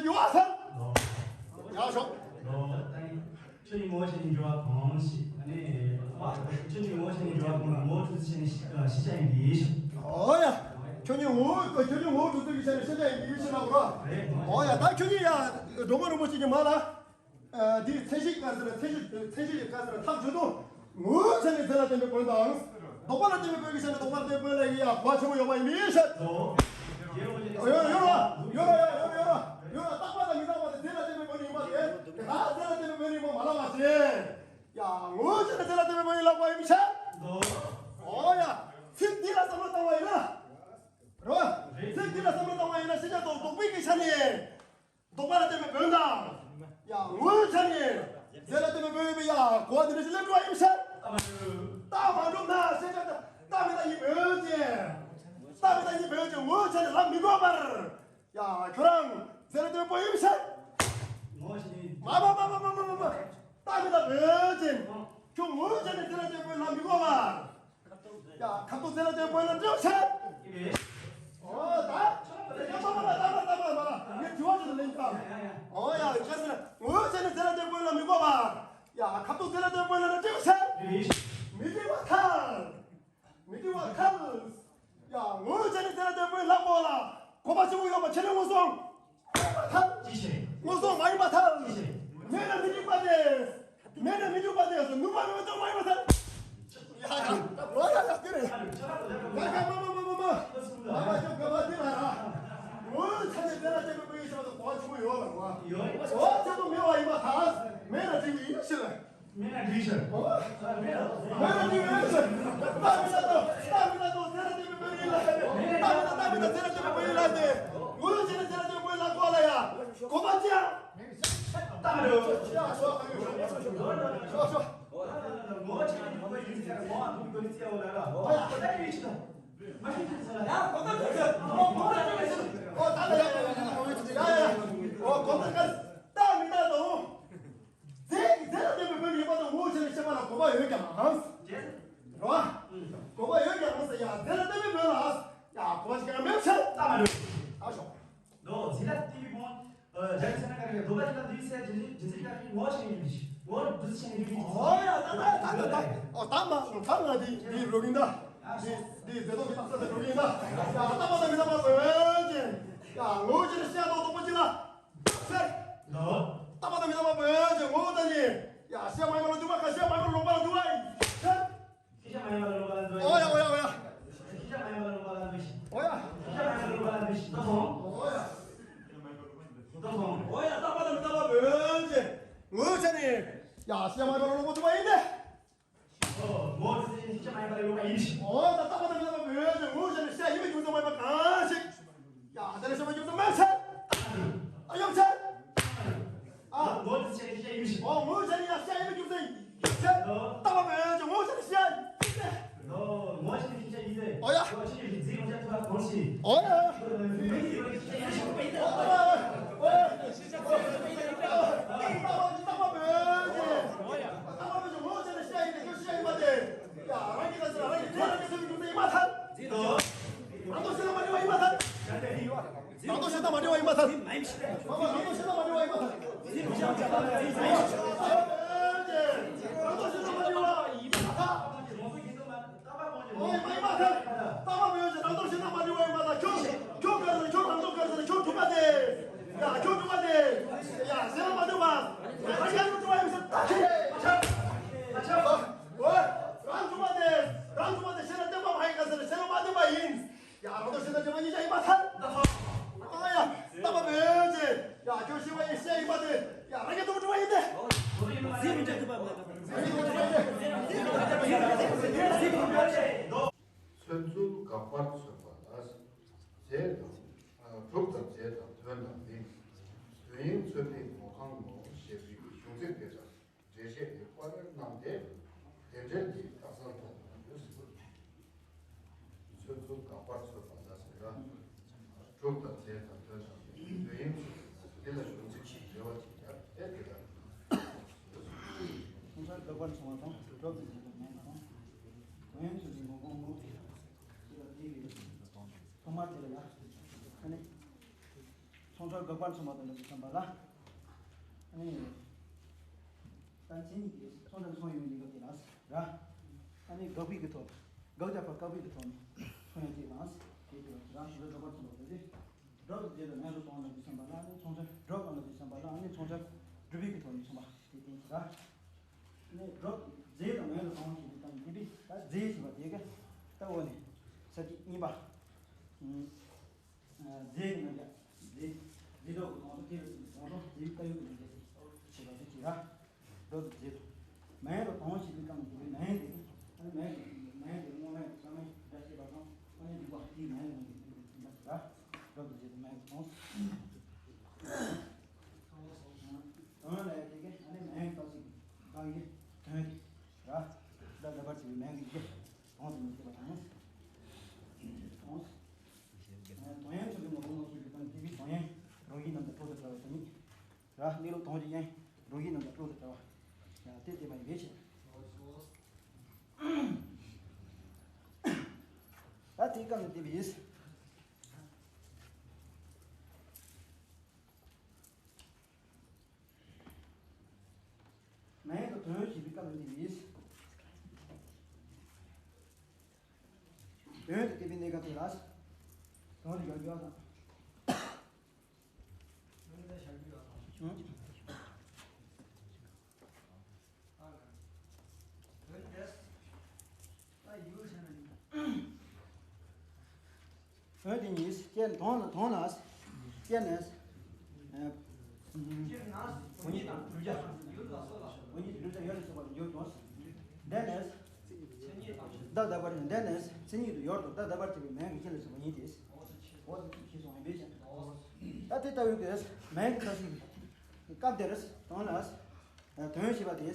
ཡོད་ཟེར། ཡག་ཤོག་ཁྱོད་ནི་ངོ་ཤེས་ནས་འགྱུར་བ་གང་ཞིག་ཨ་ནི། ཁྱོད་ནི་ངོ་ཤེས་ནས་འགྱུར་བ་གང་ངོ་ཐུག་ཤེས་ནས་ཤི་ཤི་ཆ་ཡིན་གྱི་ཤི། ཨོ་ཡ། ཁྱོད་ནི་ངོ་ཁྱོད་ནི་ངོ་ཐུག་ཐུག་གི་ཆ་ནས་ཤི་ཆ་ཡིན་གྱི་ཤི་ན་གོ། ཨོ་ཡ། ད་ཁྱོད་ནི་ཡ་འགྲོ་མ་རུང་མོ་ཞིག་གི་མ་ལ། འདི་ཚད་གཞི་ག་ཟེར་ཚད་གཞི་ཚད་གཞི་ག་ཟེར་ཐག་ཆོད་དོ། ངོ་ཚ་ནས་རྫས་ལ་བརྟེན་པའི་བོན་དང་། ལྡོག་པ་ལ་བརྟེན་པའི་བོན་གྱི་ཆ་ནས་ལྡོག་པ་ལ་བརྟེན་པའི་བོན་ལ་ཡི་ཡ་གོ་བ་ཆེན་པོ་ཡོད་པ་ཡིན་མི་ཤེས། ཡོད་ཡོད་ར་ཡོད་ར་ཡོད་ར་ཡོད་ར་ཡོད་ར། རྟག་པ་དང་མི་རྟག་པ་དེ་རྫས་ལ་བརྟེན་པའི་བོན་ཡིན་པ་དེ་དེ་ག་རྫས་ལ་བརྟེན་པའི་བོན་ཡིན་པ་མ་ལབ་པ་བྱས། ཡ་ངོ་ཚ་ནས་རྫས་ལ་བརྟེན་པའི་བོན་ཡིན་ལབ་པ་ཡིན་མི་ཤེས། ཨོ་ཡ། ཚིག་འདི་ལ་བསམ་བློ་བཏང་བ་ཡིན་ན། རེད་བ། ཚིག་འདི་ལ་བསམ་བློ་བཏང་བ་ཡིན་ན་ཤེས་བྱ་དང་ལྡོག་པའི་གི་ཆ་ནས། ལྡོག་པ་ལ་བརྟེན་པའི་བོན་དང་། ཡ་ངོ་ཚ་ནས། རྫས་ལ་བརྟེན་པའི་བོན་ཡོད་པའི་ཡ་གོ་བ་འདི་འདྲ་ཞིག་སླེབས་འགྲོ་བ་ཡིན་ཟེར། རྟགས་མ་གྲུབ་ན་ཤེས་བྱ་རྟགས་མི་རྟག་གཉིས་བོན་ཅན། རྟགས་མི་རྟག་གཉིས་བོན་ཅན་ངོ་ཚ་ནས་ལབ་མི་དགོས་པར། ཡ་ཁྱོད་རང་རྫས་ལ་བརྟེན་པའི་བོན་ཡིན་ཟེར། ངོ་ཤེས། མ་མ་མ་མ་མ་མ་མ། རྟགས་མི་རྟག་བོན་ཅན། ཁྱོད་ངོ་ཚ་ནས་རྫས་ལ་བརྟེན་པའི་བོན་ལབ་མི་དགོས་པར། ཡ་ཁ་ཐུག་རྫས་ལ་བརྟེན་པའི་བོན་ལབ་འདྲ་བོ་ཟེར། ཨོ་ད། ཡ་མ་མ་མ་ད་མ་ད་མ་མ་ལ་ངས་དྲི་བ་ཞིག་ལེན་ཀ། ཨོ་ཡ་ཁྱེད་ཟེར་ངོ་ཚ་ནས་རྫས་ལ་བརྟེན་པའི་བོན་ལབ་མི་དགོས་པ། ཡ་ཁ་ཐུག་རྫས་ལ་བརྟེན་པའི་བོན་ལབ་འདྲ་བོ་ཟེར། མི་འགྲིག་པ་ཐལ། མི་འགྲིག་པ་ཐལ། ཡ་ངོ་ཚ་ནས་རྫས་ལ་བརྟེན་པའི་བོན་ལབ་དགོས་ལ་གོ་བ་ཆེན་པོ་ཡོད་པ་ཁྱེད་ལས་ངོ་སོང་། ཅི་བྱེད། ངོ་སོང་མ་ཡིན་པ་ཐལ། ཅི་བྱེད། མེད་ན་མི་འཇིག་པ་སྟེ། མེད་ན་མི་འཇིག་པ་སྟེ་ནུས་པ་མེད་པ་ཅང་མ་ཡིན་པ་ཐལ། ཡ་ཡ་ལོ་ཡ་ཡ་ཀི་རེ། ཡ་ཡ་མ་མ་མ་མ་མ། མ་མ་ཅོ་ག་མ་དེ་ལ་ར། ངོ་ཚ་ནས་རྫས་ལ་བརྟེན་པའི་བོན་ཡིན་ཟེར་བ་དང་གོ་བ་ཆེན་པོ་ཡོད་ལ་བ། ཡོད། ངོ་ཚ་ནས་མེད་པ་ཡིན་པ་ཐལ། མེད་ན་འགྲིག་གི་ཡིན་ཞེས་ལ། མེད་ན་འགྲིག་ཤར། མེད་ན་འགྲིག་མེད་ཤར། རྟགས་མི་རྟག་ཏུ་རྟགས་མི་རྟག་ཏུ་རྫས་ལ་བརྟེན་པའི་བོན་ཡིན་ལ། རྟགས་མི་རྟག་རྟགས་མི་རྟག་རྫས་ལ་བརྟེན་པའི་བོན་ཡིན་ལ་སྟེ། ངོ་ལོག་བྱས་ནས་རྫས་ལ་བརྟེན་པའི་བོན་ལ་གོ་ལ་ཡ། གོ་བ་ཅི་ཡང་། རྟགས་མི་རྟག་ཤོག་ཤོག་ཤོག་ཤོག་ངོ་ཆེན་པོ་ཡིན་ཟེར་ངོ་ཨ་ཐུག་གི་ཡོད་ཟེར་ཡ་འོ་ལ་ར། ཨོ་ཡ་ད་ཡིན་ཅི་དང་། མ་ཤེས་ཅི་ཟེར་ལ་ཡ་གོ་བ་ཅི་ཟེར་ཨོ་གོ་བ་ཅི་ཟེར་ཨོ་ད་ལ་ཡ་ཡ་ཡ་ཨོ་གོ་བ་ཅི་ཟེར་རྟགས་མི་རྟག་ཏུ། རྫས་རྫས་ལ་བརྟེན་པའི་བོན་ཡོད་པ་དང་ངོ་བོ་ཆ་ནས་བཤད་པ་ལ་གོ་བ་ཡོད་ཀྱང་རེད་བ། གོ་བ་ཡོད་ཀྱང་ཟེར་ཡ་རྫས་ལ་བརྟེན་པའི་བོན་ལ་ཡ་གོ་བ་ཞིག་ཀྱང་མེད་ཟེར་ལྟ་མ་འདོད། ཨ་ཤོག་ལོ་རྫས་ལ་བརྟེན་པའི་བོན། རྒྱ་ཆེ་ན་ག་རེ་ལྡོག་པ་ཅི་ལ་འདུས་ཟེར་རྫས་རྫས་ཀྱི་ངོ་བོ་ཆ་ནས་འདུས་ངོ་བོ་འདུས་ཆ་ནས་འདུས། ཨོ་ཡ་ད་ད་ད་ད་ད་ཨོ་ད་མ་ད་ང་འདི་འདི་རོ་གིན་ད་འདི་འདི་རྫས་ལྡོག་གི་ད་ས་ད་རོ་གིན་ད་ཡ་ད་མ་ད་མི་ད་མ་བོན་ཅན་ཡ་ངོ་བོ་ཆ་ནས་བཤད་ལྡོག་ལྡོག་པ་ཅི་ལ། ཟེར། ལོ། རྟག་པ་དང་མི་རྟག་པ་བོན་ཅན་ངོ་བོ་ལྟ་ཅི། ཡ་བཤད་མ་ཡིན་པ་ལ་འདུས་པ་ག་བཤད་མ་ཡིན་པ་ལ་ལོག་པ་ལ་འདུས་པ་ཡིན། ཟེར། ཤེས་བྱ་མ་ཡིན་པ་ལ་ལོག་པ་ལ་འདུས་པ་ཡིན། ཨོ་ཡ་ཨོ་ཡ་ཨོ་ཡ། ཤེས་བྱ་མ་ཡིན་པ་ལ་ལོག་པ་ལ་འདུས་ཤིག་ཨོ་ཡ། ཤེས་བྱ་མ་ཡིན་པ་ལ་ལོག་པ་ལ་འདུས་ཤིག་ད་སོང་། ཤེས་བྱ་མ་ཡིན་པ་ལ་ལོག་པ་ལ་འདུས་ཤིག་ཨོ་ཡ། ད་སོང་། ཨོ་ཡ་རྟག་པ་དང་མི་རྟག་པ་བོན་ཅན་ངོ་བོ་ཆ་ནས། ཡ་བཤད་མ་ཡིན་པ་ལ་ལོག་པ་འདུས་པ་ཡིན་ཏེ། ངོ་བོ་དེ་ཤེས་བྱ་མ་ཡིན་པ་ལ་ལོག་པ་ཡིན་ཞིང་། ཨོ་ད་རྟག་པ་དང་མི་རྟག་པ་བོན་ཅན་ངོ་བོ་ཆ་ནས་བཤད་ཡིན་པའི་རྒྱུ་མཚན་མ་ཡིན་པ་གང་ཞིག་ཡ་དེ་ལ་བཤད་པའི་རྒྱུ་མཚན་མེད་ཚེ། ཨ་ཡོང་ཚེ། ཨ། ངོ་བོ་དེ་ཤེས་བྱ་ཡིན་ཞིང་། ཨོ་ངོ་བོ་ཆ་ནས་ཡ་བཤད་ཡིན་པའི་རྒྱུ་མཚན་ཡིན་ཚེ། རྟག་པ་བོན་ཅན་ངོ་བོ་ཆ་ནས་བཤད་ཡིན་ཚེ། ངོ་བོ་ཆ་ནས་བཤད་ཡིན་ཚེ། ཨོ་ཡ། ངོ་བོ་ཆ་ནས་བཤད་ཡིན་ཚེ། ཨོ་ཡ། ཨོ་ཡ། ཨོ་ཡ། ཨོ་ཡ། རྟག་པ་རྟག་པ་བོན་ཅན། ཨོ་ཡ། རྟག་པ་བོན་ཅན་ངོ་བོ་ཆ་ནས་བཤད་ཡིན་ཚེ་ཁྱོད་བཤད་ཡིན་པ་དེ། ཡ་རང་གིས་ད་ཚེ་རང་གིས་དེ་རང་གིས་ཚེ་བའི་རྒྱུ་མཚན་ཡིན་མ་ཐལ། རང་དོན་བྱེད་སྟངས་མ་འདྲ་བ་ཡིན་མ་ཐལ། རང་དོན་བྱེད་སྟངས་མ་འདྲ་བ་ཡིན་མ་ཐལ། མ་མ་རང་དོན་བྱེད་སྟངས་མ་འདྲ་བ་ཡིན་མ་ཐལ། རང་དོན་བྱེད་སྟངས་མ་འདྲ་བ་ཡིན་མ་ཐལ། ཨོ་ཡ་མ་ཡིན་མ་ཐལ། རྟག་པ་བོན་ཅན་རང་དོན་བྱེད་སྟངས་མ་འདྲ་བ་ཡིན་མ་ཐལ། ཁྱོད་ཁྱོད་ག་རེ་ཁྱོད་རང་དོན་ག་རེ་ཁྱོད་གྲུབ་པ་དེ། ཡ་ཁྱོད་གྲུབ་པ་དེ། ཡ་ཟེར་ན་མ་འདྲ་བ། ཡ་ཁྱོད་གྲུབ་པ་ཡིན་ཟེར་ད་ཁྱོད། ཨ་ཆ། ཨ་ཆ། ཨོ། རང་གྲུབ་པ་དེ། རང་གྲུབ་པ་དེ་ཤེས་ན་བསྟན་པ་མ་ཡིན་ག་ཟེར་ཤེས་ན་མ་བསྟན་པ་ཡིན། ཡ་རང་དོན་ཤེས་ན་བསྟན་པ་ཉིད་ཀྱང་ཡིན་པ་ཐལ། ཨ་ཡ། རྟག་པ་མེད་ཅེས། ཡ་ཁྱོད་ཤེས་པ་ཡིན་ཤེས་ཡིན་པ་དེ། ཡ་རང་གི་རྟོགས་གྲུབ་པ་ཡིན་ཏེ། ཟིན་མི་འཇལ་ཐུབ་པ་མེད་པ། ཚོད་ཚུལ་དགག་པར་མཚོན་པ་ལ། རྫས་དང་། གྲུབ་དང་རྫས་དང་དོན་དང་མིང་། དོན་ཡིན་ཚོད་ལྟའི་གོ་འཕང་ངོ་ཞེས་པའི་གཞུང་ཚིག་དེ་དག་འགྲེལ་བཤད་ཀྱི་དཔར་ཡོལ་གནང་སྟེ། དེ་འབྲེལ་གྱི་རྟགས་གསལ་ཐོག་ཏུ་ཡོད་ཟེར། ཚོད་ཚུལ་དགག་པར་མཚོན་པ་ལ་ཟེར་ན། གྲུབ་དང་རྫས་དང་དོན་དང་དོན་ཡིན་ཚུལ་དེ་ལ་གཞུང་ཚིག་ཅིག་འགྲེལ་བ་ཅིག་བརྒྱབ་སྟེ་དེ་ལ། ཁོང་ཚོར་དགག་པར་མཚོན་པ་དང་གྲུབ་དང་རྫས་དང་དོན་དང་། དོན་ཡིན་ཚུལ་གྱི་ངོ་བོ་ངོ་བོ་དེ་ལ་དེ་ཡོད། ཐོག་མར་དེ་ལ་ཡ། ཨ་ནི། ཚོང་ཁྲོམ་དགག་པར་མཚུངས་པ་དང་ལྡན་པའི་བསམ་པ་ལ། ཨ་ནི། ད་མཚན་ཉིད་ཀྱི་ཚོང་ཁྲོམ་ཚོང་ཡོང་ཡིན་གྱི་དེ་ལ་ར། ཨ་ནི་དགག་པའི་གི་ཐོག་དགག་བྱ་པ་དགག་པའི་གི་ཐོག་ནས་ཚོང་ཡོང་དེ་ལ། དེ་དེ་ར་ཞུ་ལ་དགག་པར་མཚུངས་པ་དེ་རེད། སྒྲོ་དང་རྫས་དང་མེ་རུ་གཏོང་ལ་དེ་བསམ་པ་ལ། ཨ་ནི་ཚོང་ཁྲོམ་སྒྲོ་གང་ལ་དེ་བསམ་པ་ལ། ཨ་ནི་ཚོང་ཁྲོམ་སྒྲུབ་པའི་གི་ཐོག་ནས་མཚུངས་པ་དེ་བསྟན་གྱི་ར། ཨ་ནི་སྒྲོ་རྫས་དང་མེ་རུ་གཏོང་བྱེད་པའི་སྟངས་དེ་རེད། ད་རྫས་ཟེར་བ་དེ་ག་ད་འོ་ནི་ས་ཀྱི་གཉིས་པ། རྫས་ཀྱི་རྣམ་གཞག་རྫས། རྫས་སྒྲོ་གི་དོན་དུ་དེ་རུ་དོན་དུ་རྫས་ཀྱི་ལྟ་བའི་གི་རྣམ་གཞག་ཞེས་པ་དེ་བྱེད་ར། སྒྲོ་དང་རྫས་དང་། མེ་རུ་གཏོང་བྱེད་པའི་སྐབས་ནས་དེ་མེ་དེ། ཨ་ནི་མེ་དེ་མེ་དེ་དངོས་མེ་དང་བསམ་མེ་སྒྲ་བཤད་པ་དང་། ཨ་ནི་འཇུག་པ་དེའི་མེ་ལ་ངེས་པའི་སྟེང་དུ་ཟིན་པ་ར། སྒྲོ་དང་རྫས་དང་མེ་རུ་གཏོང་། དོན་ལ་དེ་གས་ཨ་ནི་མེ་ལྟ་ཞིག་གང་གི་དོན་དེ་ར། ད་ལྟ་བར་བྱེད་པའི་མེ་གི་རྒྱུ་དོན་དུ་མི་བྱེད་པ་དང་། དོན། དོན་ཡང་ཆོས་ཀྱི་ངོ་བོ་ངོ་ཤེས་པའི་སྟེང་དེ་བའི་དོན་ཡང་རང་བཞིན་རྣམས་དང་སྤྲོས་པར་བྲལ་བ་དེ་ཉིད་ར། གནས་ལུགས་དོན་གྱི་དབྱིངས་རང་བཞིན་རྣམས་དང་སྤྲོས་པར་བྲལ་བ་ཡང་དེ་དེ་མ་ཡིན་པའི་ཕྱིར། ད་དེའི་སྐབས་ནས་བསྟན་པའི་ཡིན། མེད་དུ་དོན་བྱེད་པའི་སྐབས་ནས་བསྟན་པའི་ཡིན། དོན་དུ་བསྟན་པའི་གནས་སྐབས་དེ་ལ། དོན་དུ་ཡང་འགྱུར་བ་དང་། འོན་ཏེ་ཉིད་སྐྱེ་དོན་ལ་དོན་ལ་སྐྱེ་ནས། ཨ། བོ་ཉིད་དང་བསྒྲུབ་བྱ། བོ་ཉིད་ཀྱི་བསྒྲུབ་བྱ་ཡོད་ལ་སོགས་པ་ལ་འགྱུར་ཀྱང་། འདི་ནས། བདག་ལྟ་བུར་འདི་ནས་མཚན་ཉིད་དུ་ཡོད་དོ། བདག་ལྟ་བུར་བྱེད་པའི་མིང་གི་སྐྱེ་ལ་སོགས་པ་ཉིད་དེ། འོ་ཞེས་གསུངས་པའི་ཕྱིར། ད་དེ་ལྟ་བུའི་གི་མིང་གི་ས་ཞིག་སྐབས་དེར་དོན་ལ་དོན་ཞེས་པ་དེ།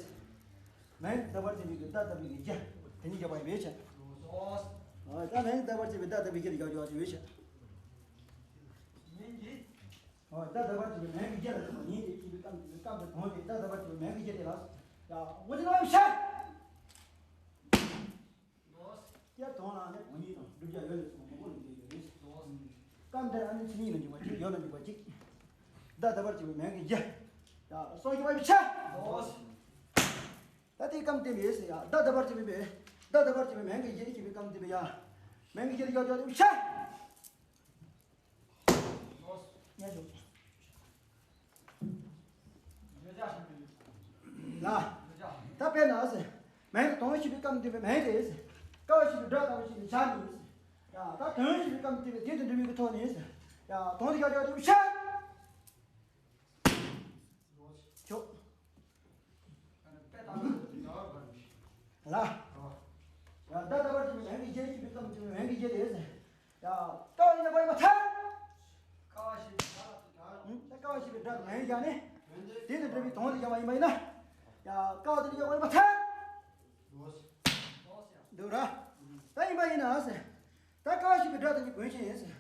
མིང་ལྟ་བུར་བྱེད་པའི་གི་བདག་ལྟ་བུའི་གི་རྒྱུ་དེ་ཉིད་བཞག་པ་ཡིན་པའི་ཕྱིར། འོ་ད་མིང་ལྟ་བུར་བྱེད་པའི་བདག་ལྟ་བུའི་རྒྱུ་དེ་བཞག་པ་ཡིན་པའི་ཕྱིར། འོ་ད་ལྟ་བུར་བྱེད་པའི་མིང་གི་རྒྱུ་ལ་སོགས་པ་ཉིད་དེ་ཞེས་པའི་སྐབས་དེ་སྐབས་དེ་དོན་དེ་ད་ལྟ་བུར་བྱེད་པའི་མིང་གི་རྒྱུ་དེ་ལ། ཡ་འོ་དེ་ལ་ཕྱིར། སྐྱེ་དོན་ལ་ནི་བོ་ཉིད་དང་བསྒྲུབ་བྱ་ཡོད་ལ་སོགས་པ་མང་པོ་ལ་འགྱུར་ཡོད་རེད། སྐབས་འདིར་ཨ་ནི་མཚན་ཉིད་ལ་འཇུག་པ་གཅིག་ཡོད་ལ་འཇུག་པ་གཅིག་བདག་ལྟ་བུར་བྱེད་པའི་མིང་གི་རྒྱུ། ཡ་སོགས་ཀྱི་བ་ཡི་ཆ། ད་དེའི་སྐབས་དེ་མེད་ཟེར་ཡ། བདག་ལྟ་བུར་བྱེད་པའི་མིང་། བདག་ལྟ་བུར་བྱེད་པའི་མིང་གི་རྒྱུ་ཞེས་པའི་སྐབས་དེ་མེད་ཡ། མིང་གི་རྒྱུ་དེ་ཡོད་ལ་འཇུག་པ་ཆ། ལ། ད་དཔེར་ན་ཟེར། མིང་དུ་དོན་ཞེས་པའི་སྐབས་འདི་པའི་མིང་རེད་ཟེར། ཀ་བ་ཞེས་པའི་སྒྲ་ལྟ་བུ་ཞེས་པའི་བྱ་ནི་ཟེར། ཡ་ད་དོན་ཞེས་པའི་སྐབས་འདི་པའི་དེ་དང་འབྲེལ་བའི་གི་ཐོག་ནས་ཟེར། ཡ་དོན་དུ་ཡག་ཡག་དུ་བྱ། ཆོག་ལ། ཡ་ད་ལྟ་བར་གྱི་མིང་གི་རྒྱུ་ཞེས་པའི་སྐབས་འདི་པའི་མིང་གི་རྒྱུ་རེད་ཟེར། ཡ། ཀ་བ་ཡིན་ན་པ་ཡིན་པ་ཐལ། ཀ་བ་ཞེས་པའི་སྒྲ་དང་ཡང་ཡང་ནི། དེ་ནི་འབྲེལ་བའི་དོན་དུ་ཡང་བ་ཡིན་པ་ཡིན་ན། ཡ། ཀ་བ་དེ་ནི་ཡང་བ་ཡིན་པ་ཐལ། འདུག་ར། ད་ཡིན་པ་ཡིན་ན་ཟེར། ད་ཀ་བ་ཞེས་པའི་སྒྲ་དང་གཉིས་གོན་ཆེན་ཡིན་ཟེར།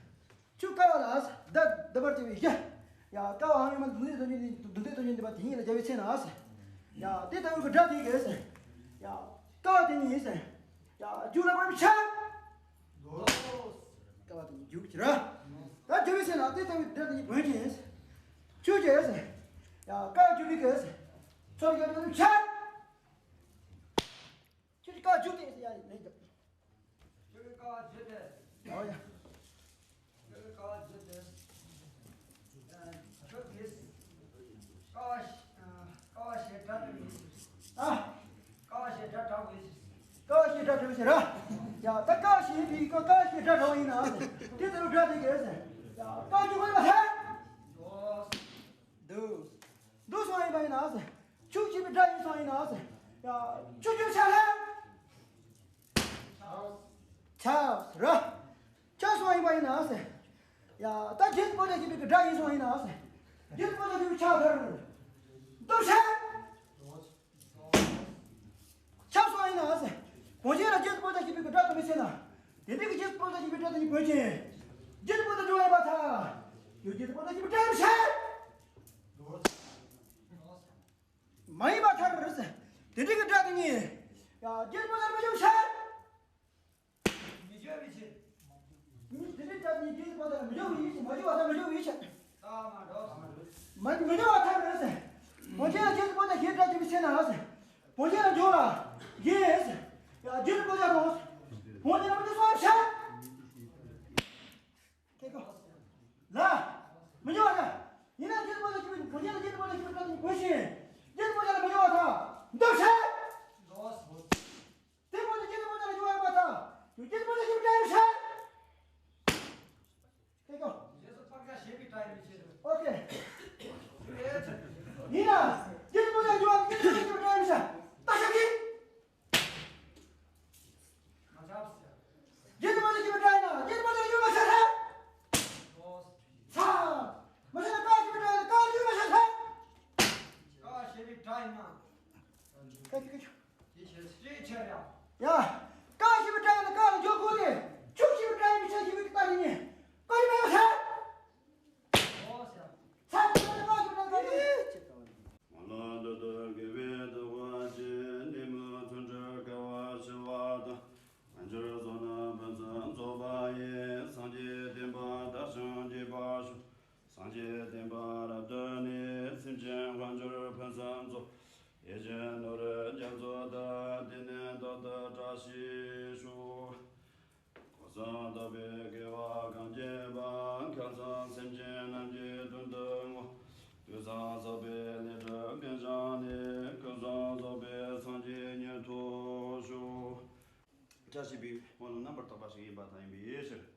ཆུ་ཀ་བ་ལ་ཟེར། ད་ད་བར་བྱེད་པའི་ཡ། ཡ། ཀ་བ་ཨང་ཡོད་མ་འདུ་འཛི་དོན་ཉིད་འདུ་འཛི་དོན་ཉིད་འདི་པ་དེ་ཉིད་ལ་སྦྱར་བའི་ཚེ་ན་ཟེར། ཡ། དེ་ལྟ་བུའི་གི་སྒྲ་དེ་གས་ཟེར། ཡ། ཀ་བ་དེ་ཉིད་ཟེར། ཡ། རྒྱུ་ལ་བར་བྱ། ཀ་བ་དེ་ཉིད་རྒྱུ་ཅི་ར། ད་རྒྱུ་བའི་ཚེ་ན་དེ་ལྟ་བུའི་སྒྲ་དེ་ཉིད་བོན་ཅན་ཡིན་ཟེར། ཆུ་ཅི་ཟེར། ཡ། ཀ་རྒྱུ་བའི་གས་ཟེར། ཚོར་རྒྱུ་ལ་བར་བྱ། ཁྱོད་ཀྱི་ཀ་རྒྱུ་དེ་ཟེར་ཡ་ཡིན་ནས། ཁྱོད་ཀྱི་ཀ་རྒྱུ་དེ། ཨོ་ཡ། ཁྱོད་ཀྱི་ཀ་རྒྱུ་དེ། ཁྱོད་ཀྱི་ཀ་ཞེས་སྒྲ་དྲི་བའི་ཨ། ཀ་ཞེས་སྒྲ་དྲི་བའི་ཀ་ཞེས་སྒྲ་དྲི་བའི་ཟེར་ར། ཡ་ད་ཀ་ཞེས་པའི་ཀ་ཀ་ཞེས་སྒྲ་དྲི་བ་ཡིན་ན། དེ་ལྟར་སྒྲ་དེ་གས་ཟེར། ཡ་ཀ་རྒྱུ་བ་ལ་ཧ། འདུག་འདུག་སོང་ཡིན་པ་ཡིན་ན་ཟེར། ཆུ་ཞེས་པའི་སྒྲ་ཡིན་སོང་ཡིན་ན་ཟེར། ཡ། ཆུ་རྒྱུ་ཆ་ལ། ཆ། ར། ཆ་སོང་ཡིན་པ་ཡིན་ན་ཟེར། ཡ། ད་རྗེས་སུ་བོ་ད་ཞེས་པའི་སྒྲ་ཡིན་སོང་ཡིན་ན་ཟེར། རྗེས་སུ་བོ་ད་ཞེས་པའི་ཆ་ཐར། འདུག་ཆ། ཆ་སོང་ཡིན་ན་ཟེར། གོང་ཆེན་ལ་རྗེས་སུ་བོ་ད་ཞེས་པའི་སྒྲ་དུ་མི་ཟེར་ན། དེ་འདྲའི་གི་རྗེས་སུ་བོ་ད་ཞེས་པའི་སྒྲ་དུ་མི་གོང་ཆེན། རྗེས་སུ་བོ་ད་འགྲོ་བ་ཡིན་པ་ཐལ། ཡོད་རྗེས་སུ་བོ་ད་ཞེས་པའི་སྒྲ་ཡིན་ཆ། མ་ཡིན་པ་ཐལ། དེ་འདྲའི་གི་སྒྲ་དེ་ཉིད། ཡ། རྗེས་སུ་བོ་ད་མི་འཇོག་ཆ། མི་འཇོག་པའི་ཕྱིར། དེ་འདྲའི་སྒྲ་དེ་ཉིད་རྗེས་སུ་བོ་ད་མི་འཇོག་པའི་ཕྱིར། མ་འཇོག་པ་ད་མི་འཇོག་པའི་ཕྱིར། ད་ མ་མི་འགྱུར་བ་ཐར་རེད་ཟེར། བོན་ཆེན་ལ་རྗེ་བཙུན་པོ་ཏ་ཞེས་གྲགས་ཀྱི་མི་ཚེ་ན་ཟེར། བོན་ཆེན་ལ་འགྱུར་ལ་ཡིན་ཟེར། ཡ་རྗེ་བཙུན་པོ་ཏ་རོ་ཟེར། བོན་ཆེན་ལ་མི་འགྱུར་སོང་ཟེར། ཁྱེད་ཀོ། ལ། མི་འགྱུར་བ་ཟེར། ཡིན་ན་རྗེ་བཙུན་པོ་ཏ་ཞེས་བོན་ཆེན་ལ་རྗེ་བཙུན་པོ་ཏ་ཞེས་གྲགས་ཀྱི་བོན་ཆེན། རྗེ་བཙུན་པོ་ཏ་ལ་མི་འགྱུར་བ་ཐར་འདུག་ཟེར། དེ་མོ་ནི་རྗེ་བཙུན་པོ་ཏ་ལ་འགྱུར་བ་ཡོད་པ་དང་། རྗེ་བཙུན་པོ་ཏ་ཞེས་གྲགས་ཡིན་ཟེར། ཁྱེད་ཀོ། རྗེས་སུ་དཔག་བྱ་ཞེས་པའི་སྒྲ་ཡིན་པའི་ཕྱིར། ཨོ་ཁེ། ཡིན་ན། རྗེ་བཙུན་པོ་ཏ་ལ་འགྱུར་བ་རྗེ་བཙུན་པོ་ཏ་ཞེས་གྲགས་ཡིན་ཟེར། ད་ཤ་གི། མ་ཆགས་ཟེར། རྗེ་བཙུན་པོ་ཏ་ཞེས་པའི་སྒྲ་ཡིན་ན་རྗེ་བཙུན་པོ་ཏ་ལ་འགྱུར་བ་ཟེར་ཟེར། ཨོ། ཚ། མ་ཤེས་ན་ཀ་ཞེས་པའི་སྒྲ་ཡིན་ན་ཀ་ལ་འགྱུར་བ་ཟེར་ཟེར། ཀ་ཞེས་པའི་སྒྲ་ཡིན་ན། ཀ་ཀ་ཀ་ཀ། ཡ། ཀ་ཞེས་པའི་སྒྲ་ཡིན་ན་ཀ་ལ་འགྱུར་དགོས་ཏེ། ཆུ་ཞེས་པའི་སྒྲ་ཡིན་ན་ཆུ་ཞེས་པའི་སྒྲ་ཡིན་ནི། ཀ་ཞེས་པའི་སྒྲ་ཡིན་ན། ཚ་ཞེས་པའི་སྒྲ་ཡིན་ན་ཀ་ཞེས་པའི་སྒྲ་ཡིན་ན། མ་ལ་འདི་ལྟར་དགེ་བའི་ལྟ་བ་ཅན། འདི་མ་ཚུན་ཆད་དགེ་བ་ཞི་བ་དང་། ང་འཇར་བཟོ་ན་ཕུན་སུམ་ཚོགས་པ་ཡི། སངས་རྒྱས་བསྟན་པ་དར་ཞིང་རྒྱས་པར་ཤོག། སངས་རྒྱས་བསྟན་པ་རབ་ཏུ་གནས། སེམས་ཅན་དབང་སྒྱུར་ཕུན་སུམ་ཚོགས། ཡིད་བཞིན་ནོར་བུ་རྒྱ་མཚོ་ལྟར། དེ་ནས་རྟག་ཏུ་བཀྲ་ཤིས་ཤོག། གོས་བཟང་བདག་པོས་དགེ་བ་གང་བགྱིས་པ། ཁམས་བཟང་སེམས་ཅན་རྣམས་ཀྱི་དོན་དུ་བསྔོ། དུས་བཟང་རྩོག་པའི་ལས་སྒྲིབ་ཀུན་བྱང་ནས། ཀུན་བཟང་རྫོགས་པའི་སངས་རྒྱས་ཉིད་ཐོབ་ཤོག། བཀྲ་ཤིས་པའི་སྨོན་ལམ་རྣམ་པར་དག་པ་ཞིག་ཡིན་པ་དང་ཡིན་པའི་ཕྱིར།